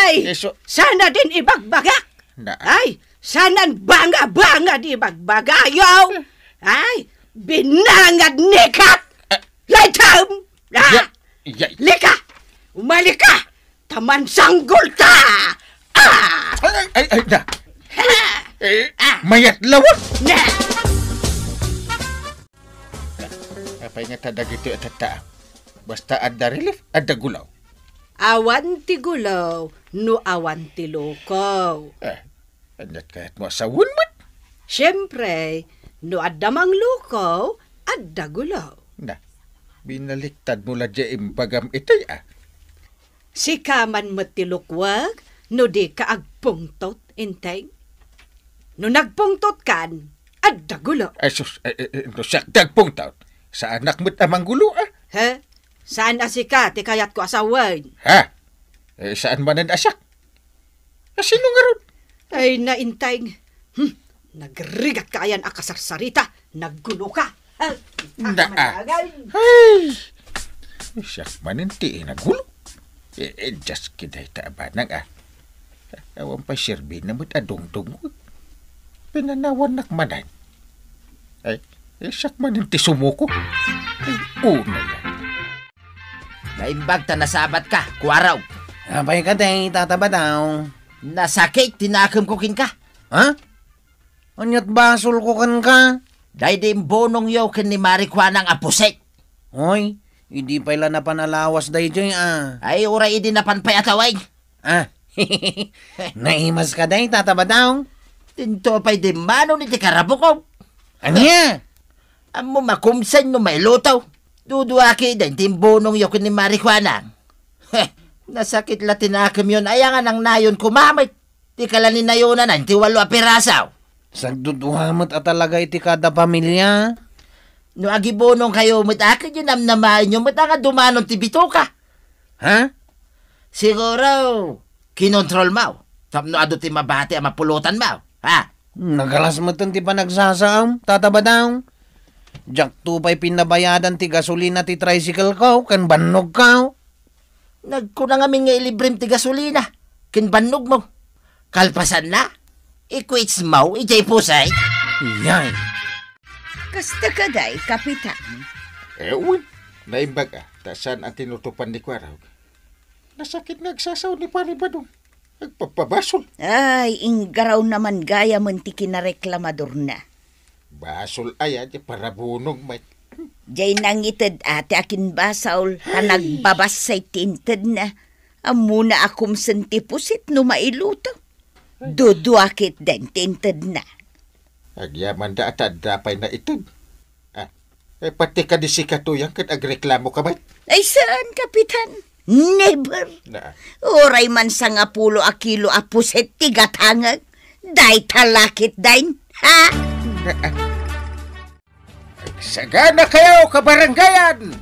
Ay! Isu. Sana din ibagbagak. Na. Ay, sanan banga-banga di bagbagayo. Ay, binangad nikat. Ah. Laydem. Ah! Yay! Yay! Lika! Umali ka! Ta mansanggol ta! Ah! Ay, ay, ay, ay, na. Eh, mayat lawa! Na! Apay nga ta dagitoy a tatta? Basta adda relief, adda gulaw. Awan ti gulaw no awan ti lukaw. Eh, aniat kayat mo a sawen met? Siempre, no adda manglukaw, adda gulaw. Na, binaliktad mo la di imbagam itoy, ah. Sika man met ti lukuak no dika agpungtot, Enteng. No nagpungtotkan, adda gulaw. Ay, sus, eh, eh, eh, no siak ti agpungtot, saanak met a manggulo, ah. He? Saan a sika ti kayatko a sawen? Ha? Eh, saan manen a siak? A sino ngarud? Ay, na, Enteng. Hmm, nagrigat ka ayan a kasarsarita. Naggulo ka. Ha? Na, ah. Ay! Siak manen ti inagulo. Eh, eh, just kiday ta abanang, ah. Awan pay serbina met a dungdung. Pinanawannak manen. Ay, eh, siak manen ti sumuko. Ay, una yan. Naimbag ta nasabat ka, Kuaraw. Apay kadi, Tata Badaw? Nasakit ti nakemko kenka. Ha? Aniat basolko kenka? Daydi imbunongyo ken ni Mari Kuanang a pusit. Oy, idi pay la napan a lawas daydiay, ah. Ay, uray idi napan pay a taway. Ah, naimas ka day, Tata Badaw? Dinto pay dimmanon iti karabukko. Ania? Ammom a kumsen no mailuto. Duduaki den ti imbunongyo ken ni Mari Kuanang. Heh, nasakit la ti nakemyon, aya nga nangnayon kumamet. Ti kalaninayonan ti walo a piraso. Sagdudua met a talaga iti kada pamilia. No agibunongkayo met, a, ket namnamaenyo met a nga dumanon ti bitoka. Ha? Siguro, kinontrolmo tapno adu ti mabati a mapulotanmo. Ha? Nagalas metten ti panagsasaom, Tata Badaw. Diakto pay pinnabayadan ti gasolina ti tricycle ko ken bannog ko. Nagkuna ngamin nga ilibrem ti gasolina ken bannogmo. Kalpasanna, i-quits mo idiay pusit. Yay! Kasta kadi, Kapitan? Eh, wen, naimbag a, ta saan a tinutupan ni Kuaraw. Nasakit nga agsasao ni Pari Badong. Agpapabasol. Ay, inggarawna man gayamen ti kinareklamadorna. Basol aya ti parabunong met. Diay nangited a ti akinbasol, ta nagbabassay ti intedna. Ammona a kumsen ti pusit no mailuto. Dudua ketdin ti intedna. Agyamanda a ta adda pay naited. Ah, eh, pati kadi sikato yan ket agreklamo ka met? Ay, saan, Kapitan? Never. Na. Uray man sangapulo a kilo a pusit ti gatangek. Dayta la ketdin, ha? Na. Agsagana kayo, kabarangayan!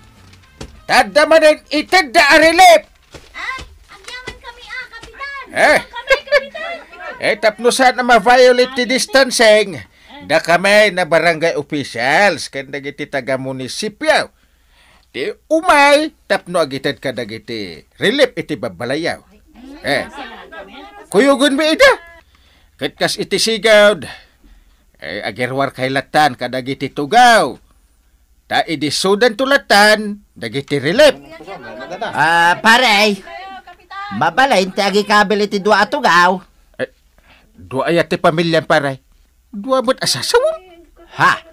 Ta adda manen itedda a relief! Ay, agyaman kami, ah, Kapitan! Eh? Agyaman kami, Kapitan! Eh, tapno saan a ma-violate ti distancing, dakami na barangay officials ken dagiti taga-munisipio ti umay tapno agited kadagiti relief iti babbalayyo. Eh, kuyogenmi ida. Ket kas iti sigud, eh, agirwarkay lattan kadagiti tugaw. Ta idi sudanto lattan dagiti relief. Ah, pare, mabalin ti agikabil iti dua a tugaw. Eh, dua aya ti pamiliam, pare? Dua met a sasawem. Ha?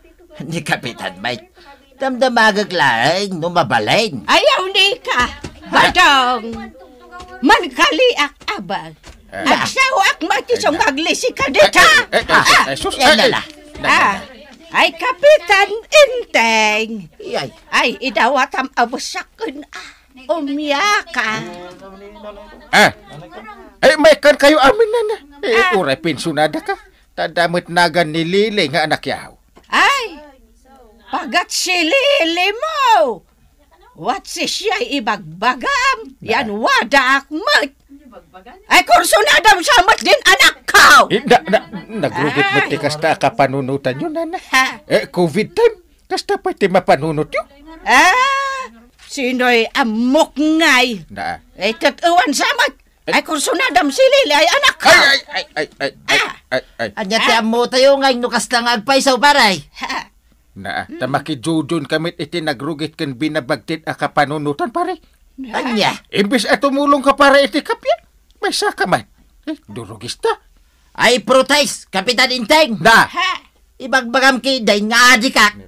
Ni Kapitan Mike, damdamagek laeng no mabalin. Ayaw ni ka, Badong. Mankaliak, abang. Eh. Agsaoak met isu nga aglisi kadita. Eh, eh, eh, eh, eh, sus, yan eh, na eh. La. Ah, ay, Kapitan Enteng. Iyay. Ay, idawatam a busaken, ah. Umiaka. Ah. Ay, maikkan kayo amin, nana. Eh, ah, uray pensionada ka. Ta adda met nagan ni Lili nga anakyo. Ay, pagat si Lili mo. What si siya ibagbagam? Yan wadaak met. Ay, kursunadam sa met din anak ko. Eh, na, na, nagrugit met ti kasta a kapanunotanyo, nana. Ha? Eh, covid time. Kasta pay ti mapanunotyo. Ah, sinoy ammok ngay? Na. Eh, tet-ewan sa met. Ay, kursunadam si Lili ay anak ko. Ay, ay, ay, ay, ay, ay, ah, ay, ay. Anya ti ammo tayo ngay no kasta nga agpaysaw, pare? Ha? Na, ta makijujun ka met iti nagrugit ken binabagtit a kapanunotan, pare. Ania? Imbes a tumulong ka para iti kappia, maysa ka man. Eh, durugista. Ay, prutais, Kapitan Inteng. Na. Ha? Ibagbagam ketdin nga adikak.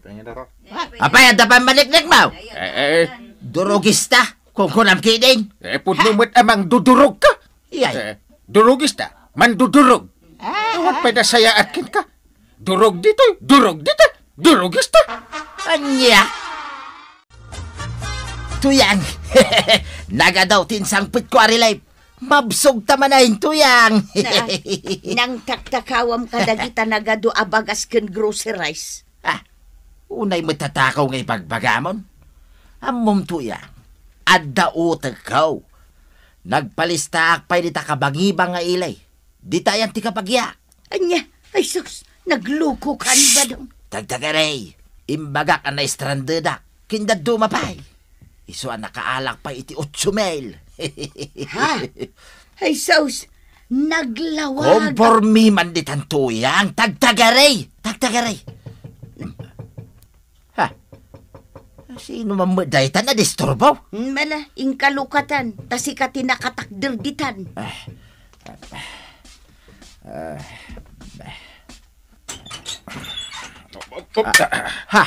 Apay, adda pay maniknekmo? Eh, eh. Durugista, kunkunam ketdin. Eh, pudno met a mangdudurog ka. Iyay. Eh, durugista, mandudurog. Ah. Awan pay nasayaat kenka. Durog ditoy, durog dita, durugista. Ania? Tuyang! Nagadu ti insangpetko a relief. Mabsog ta manen, Tuyang! Na, nangtaktakawam kadagita nagadu a bagas ken groceries. Ah, unay met a takaw nga ibagbagamon. Ammom, Tuyang, adda utekko. Nagpalistaak pay dita kabangibang nga ili. Ditayan ti kabagiak. Ania? Ay sus, naglukokan, Badong. Tagtagaray, imbagak a naistrandedak, ken dadduma pay. Isu a nakaalak pay iti otso mil. Ha? Ay sus, naglawag. Kompormi man ditan, Tuyang, tagtagaray, tagtagaray. Ha? Sino man met dayta a nadisturbo? Mala, inkalukatan, ta sika ti nakatakder ditan. Ah. Ah. Ha?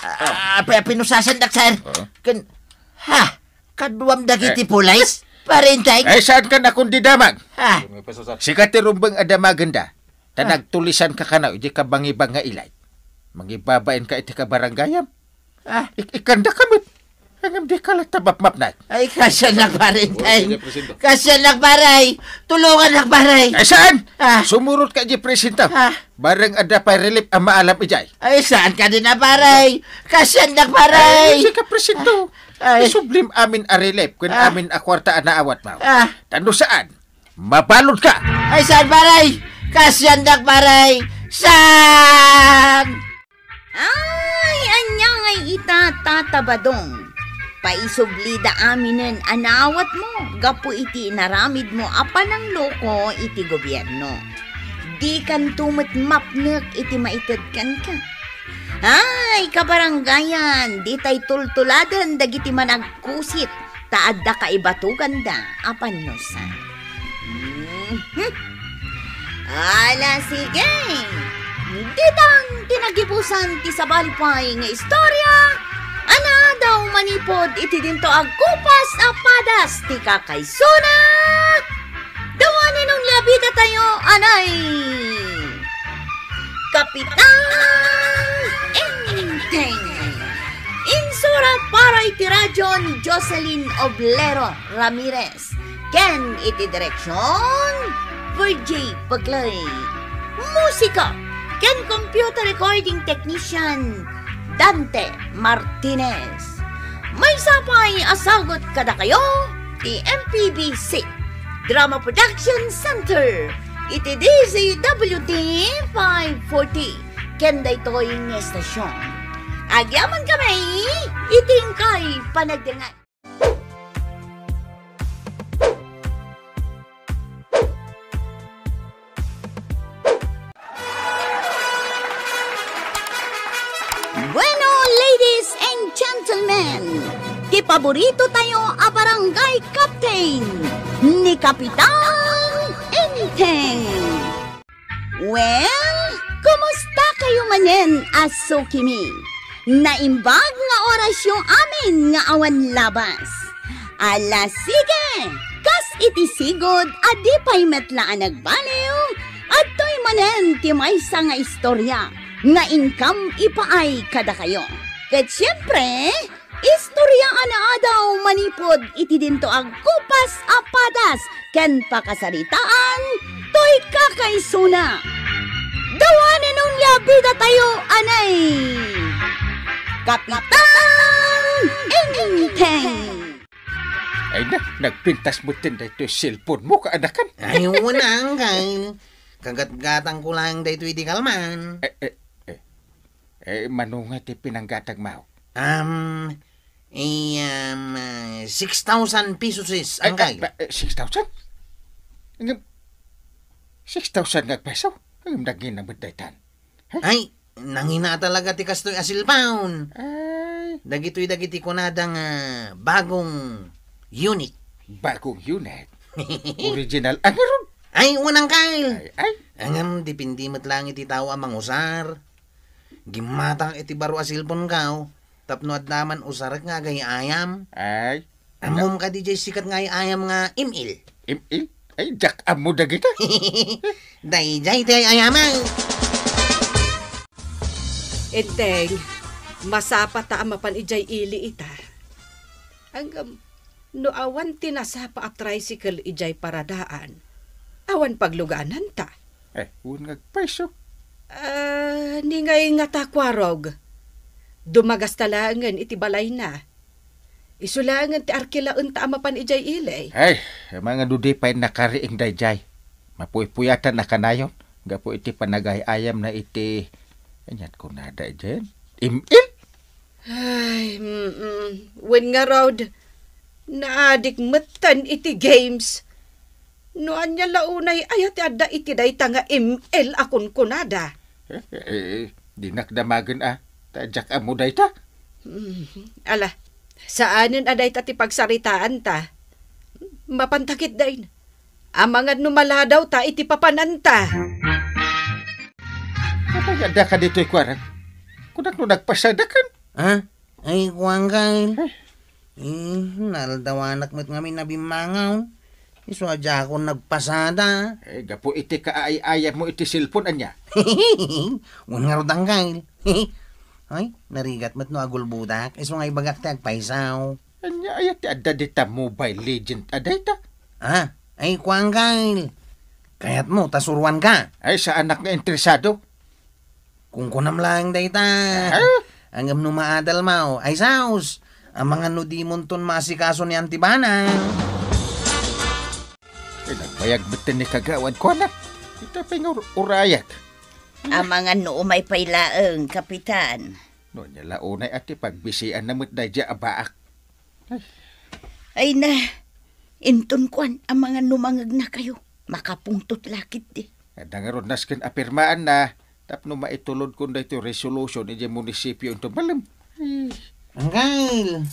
Ah, pi-, pinusasandak, sir. Ah. Ken, ha? Kaduam dagiti Eh. pulis? Parinteng? Eh, saan ka nakundidamag? Ha? Sika ti rumbeng a damagenda. Ta Ah. nagtulisan ka kano, idi ka bangibang nga ilay. Mangibabain ka iti kabarangayam. Ah. Ik-, ikanda ka met. Ngem di ka latta mapmapnay. Ay, kasiannak, Parinteng. Kasiannak, pare. Tulongannak, pare. Ay, saan? Ah. Sumurot ka idi presinto. Ah. Bareng adda pay relief a maalam idiay. Ay, saan ka din, pare? Kasiannak, pare. Ay, sika presinto. Ay. Isublim amin a relief, ken Ah. amin a kuarta a naawatmo. Ah. Tano saan? Mabalud ka! Ay, saan, pare? Kasiannak, pare. Saan? Ay, ania ngay ita, Tata Badong? Paisublida aminen a naawatmo gapu iti inaramidmo a panangloko iti gobierno. Dikanto met mapnek iti maited kenka. Ay, kabarangayan, ditay tultuladen dagiti managkusit ta adda kaibatoganda a pannusa. Mhm. Ala, sige. Ditan ti nagibusan ti sabali pay nga istorya a naadaw manipud iti dinto agkupas a padas ti kakaisuna. Dawanen no liabita tayo, anay! Kapitan Enteng. Insurat para iti radyo ni Jocelyn Oblero Ramirez. Ken iti direksyon, Virgie Pagloy. Musika ken computer recording technician, Dante Martinez. Maysa pay a sagut kadakayo ti M P B C Drama Production Center iti D Z W T five forty ken daytoy nga estasyon. Agyaman kami iti inkay panagdengngeg. Bueno, ladies and gentlemen, ti paborito tayo a barangay captain, ni Kapitan Enteng. Well, kumusta kayo manen a sukimi? Naimbag nga orasyo amin nga awan labas. Ala, sige! Kas iti sigud a di pay met la a nagbaliw, adtoy manen ti maysa nga istorya nga inkam ipaay kadakayo. Ket siempre, istorya a naadaw manipud iti dinto agkupas a padas ken pakasaritaan toy kakaisuna. Dawanen no liabita tayo, anay! Kapitan Enteng! Ay na, nagpintas mo din daytoy cellphone mo, kaanakan. Ay, wala, angkal. Kagatgatang ko lang daytoy di kalman. Eh, eh, eh. Eh, mano nga ti pinanggatag mo? Um, eh, um, ah, six thousand pesos is, Eh, angkal. eh, eh, six thousand? Ngem, six thousand nga peso? Ngem, naging naman daytan. Ay, Nangina talaga ti kastoy a cellphone. Ay. Dagitoy dagiti kunada nga bagong unit. Bagong unit? Original a ngarud? Ay, wen, Uncle. Ay, ay. Ngem, depende met laeng iti tao a mangusar. Gimmatangak iti baro a cellphone ko, tapno adda man usarek nga agay-ayam. Ay. Ammom kadi jay sikat nga ay-ayam nga M L? M L? Ay, diak ammo dagita. Dayjay ti ay-ayamek. Enteng, masapata a mapan idiay ili ita. Ngem, no awan ti nasapa a tricycle idiay paradaan, awan paglugananta. Eh, wen nga agpayso. Ah, ni ngay ngata, Kuarog. Dumagasta laengen iti balayna. Isu laengen ti arkilaenta a mapan idiay ili. Ay, amangan no di pay nakariing dayjay. Mapuypuyatan a kanayon, gapu iti panagay-ayamna iti, anian kunada idiay? M L? Ay, mm, wen ngarud, naadik metten iti games. No ania la unay aya ti adda iti dayta nga M L a kunkunada? Eh, eh, eh, dinak damagen a, ta diak ammo dayta. Mm, ala, saanen a dayta ti pagsaritaanta. Mapanta ketdin. Amangan no maladawta iti papananta. Apay nga addaka ditoy, Kuarog? Kunak no nagpasadakan. Ha? Ay, kuan, Kyle. Eh, naaldawanak met ngamin a bimmangaw. Isu a diakon nagpasada. Eh, gapu iti kaay-ayammo iti cellphone, ania? Wen ngarud, Kyle. Ay, narigat met no agulbodak. Isu nga ibagak ti agpayso. Ania aya ti adda dita Mobile Legend a dayta? Ah, ay, kuan, Kyle. Kayatmo ta suruanka? Ay, saanak nga interesado. Kunkunam laeng dayta. Ah? Ngem no maadalmo, ay saos. Amangan no dimonton maasikaso ni Auntie Banang. Ay, nagbayag met ni kagawad, kuana. Ita pay nga ur-, urayak. Amangan no umay pay laeng, Kapitan. No, ania la unay a ti pagbisianna met daydiay a baak. Ay na, inton kuan, amangan no mangegnakayo, makapungtot la ketdi. Adda ngarud nasken a pirmaanna, tapno maitulodkon daytoy resolution idiay munisipio inton malem. Ay. Anggail,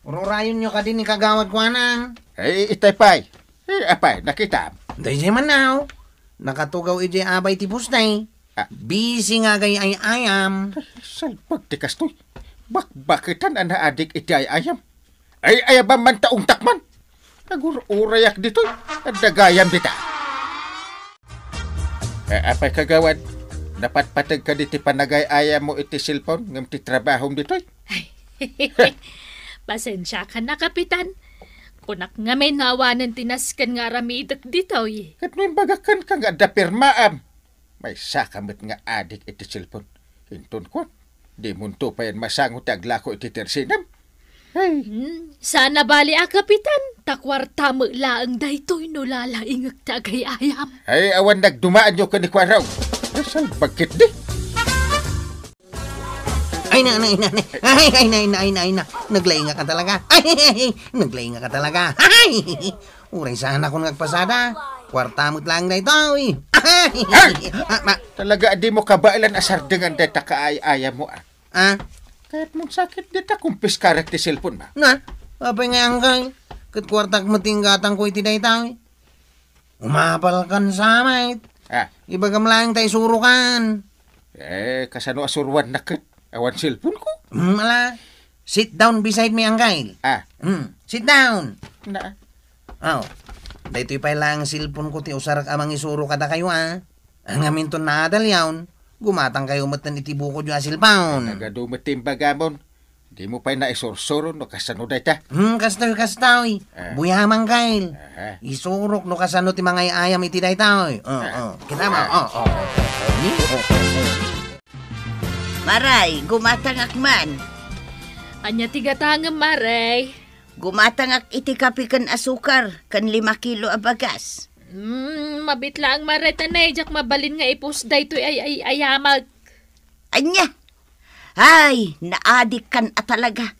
ururayonyo kadi ni Kagawad Kuanang? Ay, itay pay. Eh, apay, nakitam? Daydiay man, aw. Nakatugaw idiay abay ti poste. Ah. Busy nga agay-ayam. Salpag ti kastoy. Bakbaketan a naadik iti ay-ayam. Ay-ayam man ta ungtak man. Agur-urayak ditoy. Adda gayam dita. Eh, apay kagawad? Napatpateg ka diti panagay-ayam mo iti cellphone ngem ti trabahom ditoy? Ay, pasensiakan a, Kapitan. Kunak ngamin no awanen ti nasken nga aramidek ditoy. Ket no imbagak kenka nga adda pirmaam, maysaka met nga adik iti cellphone. Inton kuan, dimonto payen masango ti aglako iti tersinam. Ay. Hmm, saan a bali a, Kapitan, ta kuarta met laeng daytoy no lalaingek ti agay-ayam. Ay, awan nagdumaanyo ken ni Kuarog. Salbag ketdi. Ay na, ay na, ay na, ay na. Ay, ay na, ay na, ay na, ay na. Naglaingak ka talaga. Ay, ay, ay, naglaingak ka talaga. Ay! Uray saan akon nga agpasada. Kuarta met laeng daytoy. Ay! Ay! Ah, ma- Talaga, di mo kabaelan a sardengan dayta kaay-ayam mo, ah. Ah? Kayat mo sakit dita kumpiskarak ti cellphone, ma. Na? Apay nga, angkal? Ket kuartak met ti inggatangko iti daytoy. Umapalkan sa met. Ah. Ibagam laeng ta isurokan. Eh, kasano a suruannak ket? Awan cellphone ko. Hmm, ala. Sit down beside me, Angkal. Ah. Hmm, sit down. Na. Aw, daytoy pay laeng cellphone ko ti usarek a mangisuro kadakayo, a. Ngamin ton naadal yaon, gumatang kayo met iti bukodyo a cellphone. Nagadu met ti imbagamon. Di mo pay naisursuro no kasano dayta? Hmm, kastoy, kastoy. Ah. Buyaman, Kyle. Aha. Isurok no kasano ti mangay-ayam iti dayta, oy. Oh, Ah. oh. Kita mo? Ah. Oh, oh, oh. Maray, gumatangak man. Ania ti gatangem, Maray? Gumatangak iti kape ken asukar, ken lima kilo a bagas. Hmm, mabit laeng, Maray, ta nay, diak mabalin nga ipus daytoy ay, ay, ayamak. Ania? Ay, naadikkan a talaga.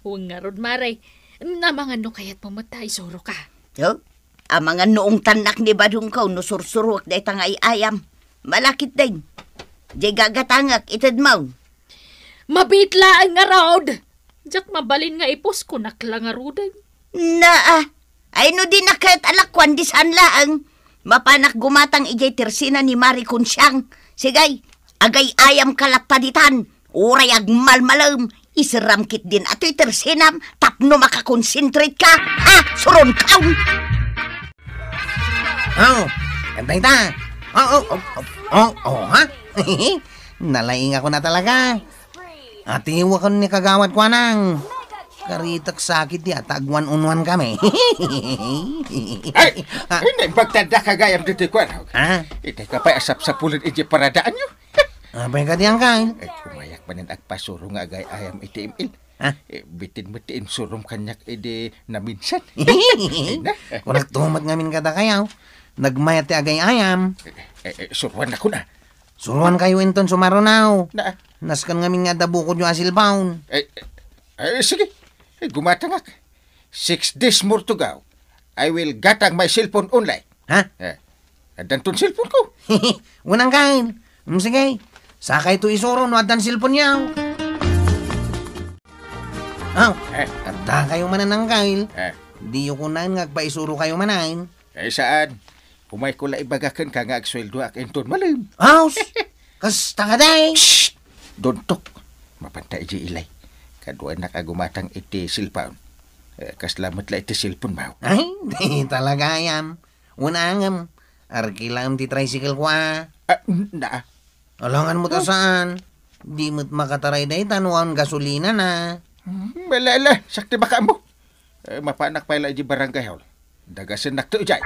Wen ngarud, Maray. Amangan no kayatmo met ta isuroka. Oh? Amangan no ungtannak ni badongko no sursuruek dayta nga ay-ayam. Malakit din. Diay gagatangek, itedmo. Mabiit laeng ngarud. Diak mabalin nga ipusko, nakla ngaruden. Naa, ay no di nakayat a lakuan, di saan laeng. Mapanak gumatang idiay tersena ni Mari Kunsiang. Sige, agay-ayamka latta ditan. Uray agmalmalem, iseram ketdin atoy tersenam tapno makakonsentrate ka. Ha? Suronkaw! Oh, kanta ita. Oh, oh, oh, oh, oh, oh, ha? Nalaingakon a talaga. Atiwakon ni Kagawad Kuanang. Karitak sakit di ata agwan-unwan kami. Ay! Ah. Ay, naimbag tanda ka gayam ditoy kuan. Ha? Itay ka pa'y asapsapulan iti paradaanyo. Apay kadi, Angkal? Ay, kumayak manen agpasuro nga agay-ayam iti M L. Ha? Eh, bitin met ti insurom kaniak idi naminsan. Ay na. Kunak tumat ngamin kadakayaw. Nagmayat ti agay-ayam. Eh, eh, eh, suruan ako na. Suruan kayo inton sumarunaw. Na. Nasken ngamin nga adda bukodyo a cellphone. Eh, eh, eh, sige. Eh, gumatangak. Six days more to go. I will gatang my cellphone only. Ha? Eh, addanton cellphone ko. Unang kain. Mm, sige. Sakay to isuro no addan cellphone niya. Oh, eh. Adda kayo manan, Angkal. Eh. Diyo kunan nga agpaisuro kayo manan. Eh, saan? Umay ko la ibaga kenka nga agsueldoak inton malem. Aws! Kasta ka, day! Shh! Don't talk. Mapanta iji ilay. Kaduanak a gumatang iti cellphone. Eh, kasla met la iti cellphone, maw. Ay, di talaga, ayam. Unangem, arkilaem ti tricycle ko, a. Ah, n-, na. Alangan mo ta saan? Di met makataray dayta no awan gasolina na. Hmm, ala, ala, sakti baka mo. Eh, mapanak pay la iji barangay hall. Dagasennak to ijay.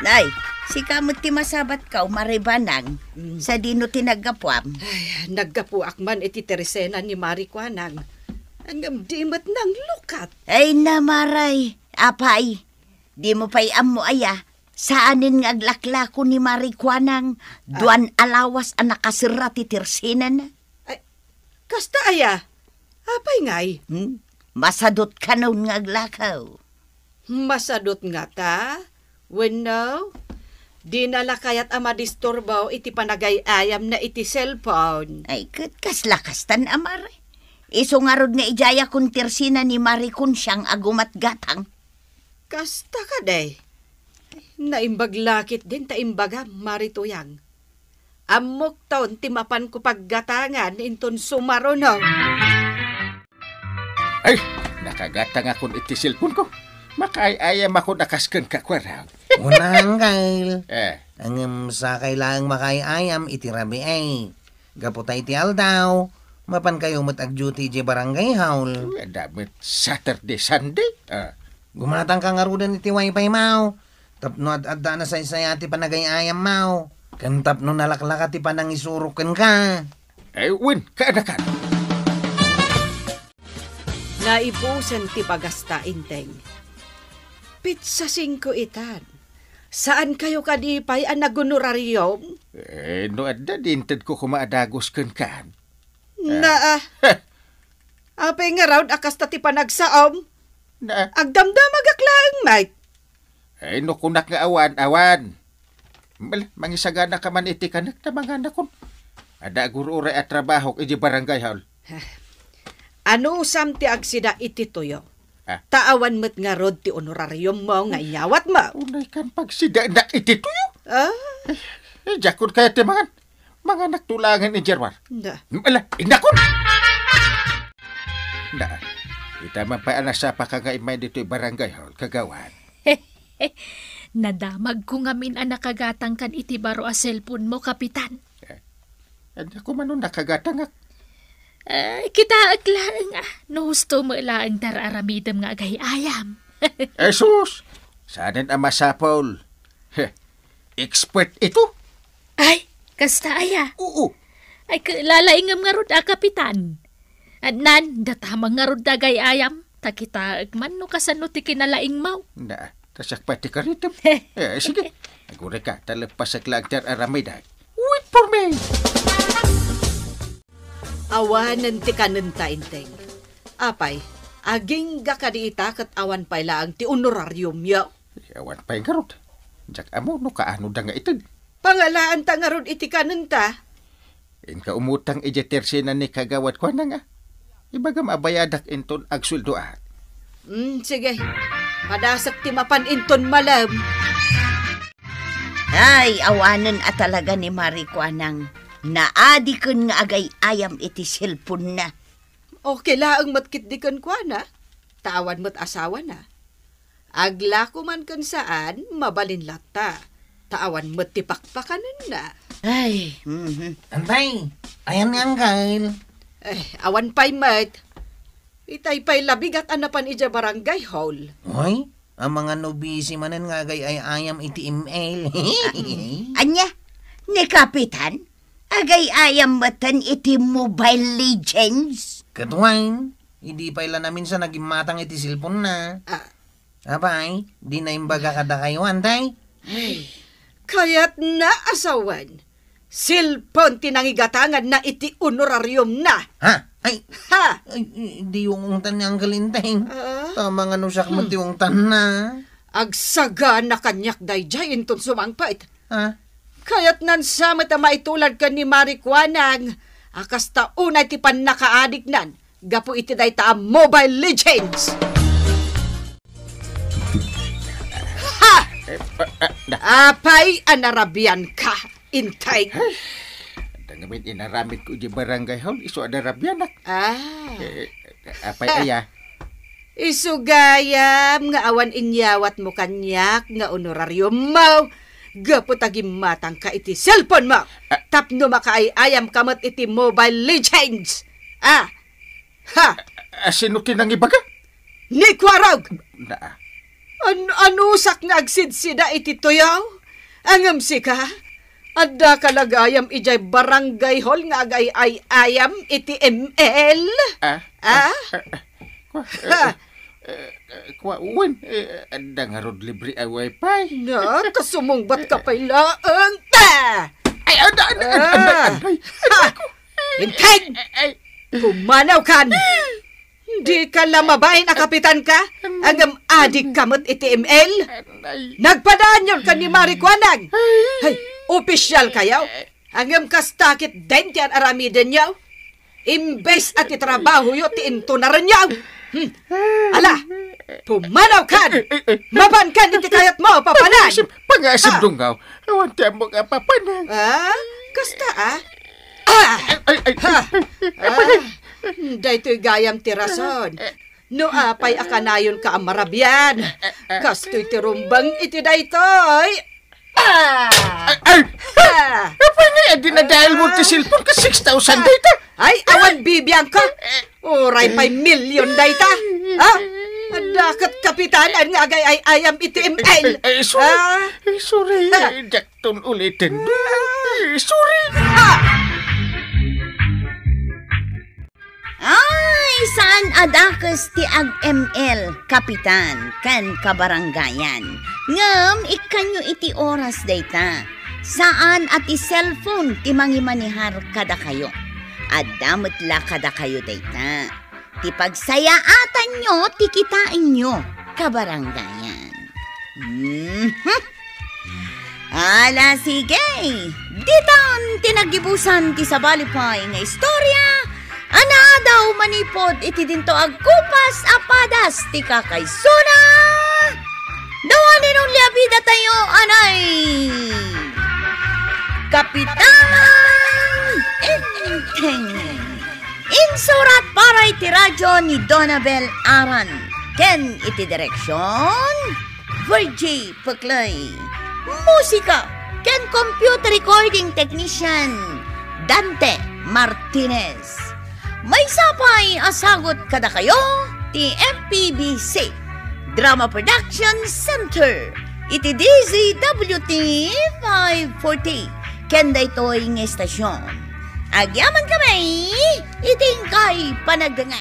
Nay, sika met ti masabat ka, umaribanang. Mm. Sadino ti naggapuam? Ay, naggapuak man iti tersena ni Mari Kuanang. Ngem di met nanglukat. Ay, namaray, apay. Di mo pay ammo aya, saanen nga aglaklako ni Mari Kuanang, ah, duan a lawas a nakaserra ti tersenana. Ay, kasta aya? Apay ngay? Hmm? Masadot kanon nga aglakaw. Masadot ngata? Wenno, dina la kayat a madisturbo iti panagay-ayamna iti cellphone. Ay, ket kasla kastan, Amar. Isu ngarud nga idiayakon tersena ni Mari Kunsiang a gumatgatang. Kasta kadi? Naimbag la ketdin ta imbagam, Mari Tuyang. Ammokton ti mapanko paggatangan inton sumaruno. Ay, nakagatangakon iti cellphone ko. Makaay-ayamakon a kas kenka, Kuarang. Unang, Kyle. Eh. Ngem sakay laeng makaay-ayam iti rabii. Gapu ta iti aldaw, mapankayo met ag-duty idiay barangay hall. Uy, adda met Saturday, Sunday. Ah. Gumatangka ngaruden iti wifi, maw. Tapno ad-adda a nasaysaya ti panagay-ayam, maw. Ken tapno nalaklaka ti panangisurok kenka. Ay, wen, kaanakan. Naibusen ti bagasta, Inteng. Pitsa singko itan. Saankayo kadi pay a nagonorarium? Eh, no adda, di intedko koma a dagus kenkan. Naa. Heh. Apay ngarud a kasta ti panagsaom? Naa. Agdamdamagak laeng met. Eh, no kunak nga awan, awan. Mal-, mangisagana ka man iti kanek ta manganakon. Adda agur-uray a trabahok iti barangay hall. Anusam ti agsida iti tuyo? Ah. Ta awan met ngarud ti honorarium mo nga inyawat mo. Unay kan pagsidanak iti tuyo? Ah? Eh, eh, diakon kayat ti mangan. Manganak tulangan ni Gerwar. Nda. Ala, inakon! Nda, ita man pay a nasapa ka nga immay ditoy barangay hall, kagawad. Nadamagko ngamin a nakagatangkan iti baro a cellphone mo, Kapitan. Eh, ania ko man no nakagatangak? Eh, kitaek laeng, ah, no husto mo laeng ti ar-aramidem nga agay-ayam. Jesus! Saanen a masapul. Heh, expert ito? Ay, kasta aya? Oo. Ay, kalalaingem ngarud a, Kapitan. Adnan, datamang ngarud dagay ayam, ta kitaek man no kasano ti kinalaingmo. Na, ta siak pay ti karitem. Eh, sige. Agurayka, ta leppasek laeng ti ar-aramidek. Wait for me! Awanen ti kanenta, Inteng. Apay, agingga kadi ita ket awan pay laeng ti honorariumyo? Eh, awan pay ngarud. Diak ammo no kaano da nga ited. Pangalaanta ngarud iti kanenta. Inka umutang idiay tersinan ni Kagawad Kuanang a. Ibagam a bayadak inton agsueldoak. Mm, sige. Padasek ti mapan inton malem. Ay, awanen a talaga ni Mari Kuanang. Naadiken nga agay-ayam iti cellphone-na. Okay laeng met ketdi kenkuana, ta awan met asawana. Aglako man ken saan, mabalin latta, ta awan met ti pakpakanenna. Ay, mhm. Antay, ayan ni Uncle? Eh, awan pay met. Itay pay labigat a napan idiay barangay hall. Oy, amangan no busy manen nga agay-ay-ayam iti M L. Ania? Ni Kapitan? Agay-ayam metten iti Mobile Legends? Ket wen, idi pay la naminsan a gimmatang iti cellphone-na. Ah. Apay, di na imbaga kadakayo, Antay? Ay, kayatna a sawen. Cellphone ti nangigatanganna iti honorariumna. Ha? Ay, Ha? Ay, di yung ungtan ni Uncle Inteng. Ah? Tama nga no siak met Hmm. ti ungtanna. Agsagana kaniak daydiay inton sumangpet. Ah? Kayatnan sa met a maitulad ken ni Mari Kuanang a kasta unay ti pannakaadiknan gapu iti dayta a Mobile Legends. Ha! Eh, ah, ah, da- Apay a narabianka, Inteng? Ay, adda ngamin inaramidko iti barangay hall, isu a narabianak. Ah. Eh, apay Ha! aya? Isu gayam nga awan inyawatmo kaniak nga honorariummo gapu ta gimmatangka iti cellphone-mo Ah. tapno makaay-ayamka met iti Mobile Legends. Ah. Ha! Ah, sino ti nangibaga? Ni Kuarog! Na. An-, anusak nga agsidsida iti tuyaw? Ngem sika, addaka la gayam idiay barangay hall nga agay-ay-ayam iti M L? Ah? Ah? Ah, ah, ah, kwa, Ha? eh, eh, eh, kwa, wen, eh, adda ngarud libre a wifi. Na, kasumungbat ka pay laeng. Ah! Ay, ada, ada, ada, Ah! ada, ay, Ha! Inteng! Ay, ay. Pumanaw kan! Dika la mabain a kapitan ka? Ngem adik ka met iti M L? Ay. Nagpadaanyon kan ni Mari Kuanang? Ay. Hay, opisyal kayo? Ngem kasta ket dayta ti an-aramidenyo? Imbes a ti trabahoyo ti intunarenyo. Hmm. Ala, pumanaw kan! Mapan kan iti kayatmo, papanan! Pangasim, pangasim, Ha? Dunggaw. Awan ti ammok a papanan. Ah? Kasta, ah? Ah! Ay, ay, ay. Ha! Ah! Daytoy gayam ti rason. No apay a kanayonka a marabian. Kastoy ti rumbeng iti daytoy. Ah! Ay, ay! Ah! Apay nga, adi na dahil mo ti cellphone ka six thousand data? Ay, awan bibiangka. Uray pay milyon dayta. Ha? Adda ket kapitanan nga agay-ay-ayam iti M L. Ay, ay, sorry. Ah? Ay, sorry. Ha? Ay, diak ton uliten. Ah. Ay, sorry. Ha? Ay, saan a dakes ti ag-M L, kapitan, ken kabarangayan. Ngem ikkanyo iti oras dayta. Saan a ti cellphone ti mangimanehar kadakayo. Adda met la kadakayo dayta. Ti pagsayaatanyo ti kitaenyo, kabarangayan. Mhm. Ala, sige. Ditan ti naggibusan ti sabali pay nga istorya a naadaw manipud iti dinto agkupas a padas ti kakaisuna. The one and only a bida tayo, anay Kapitan Enteng. Insurat para iti radyo ni Donabel Aran, ken iti direksyon, Virgie Peclay. Musika ken computer recording technician, Dante Martinez. Maysa pay a sagut kadakayo ti M P B C Drama Production Center iti D Z W T five forty ken daytoy nga estasyon. Agyaman kami iti inkay panagdengngeg.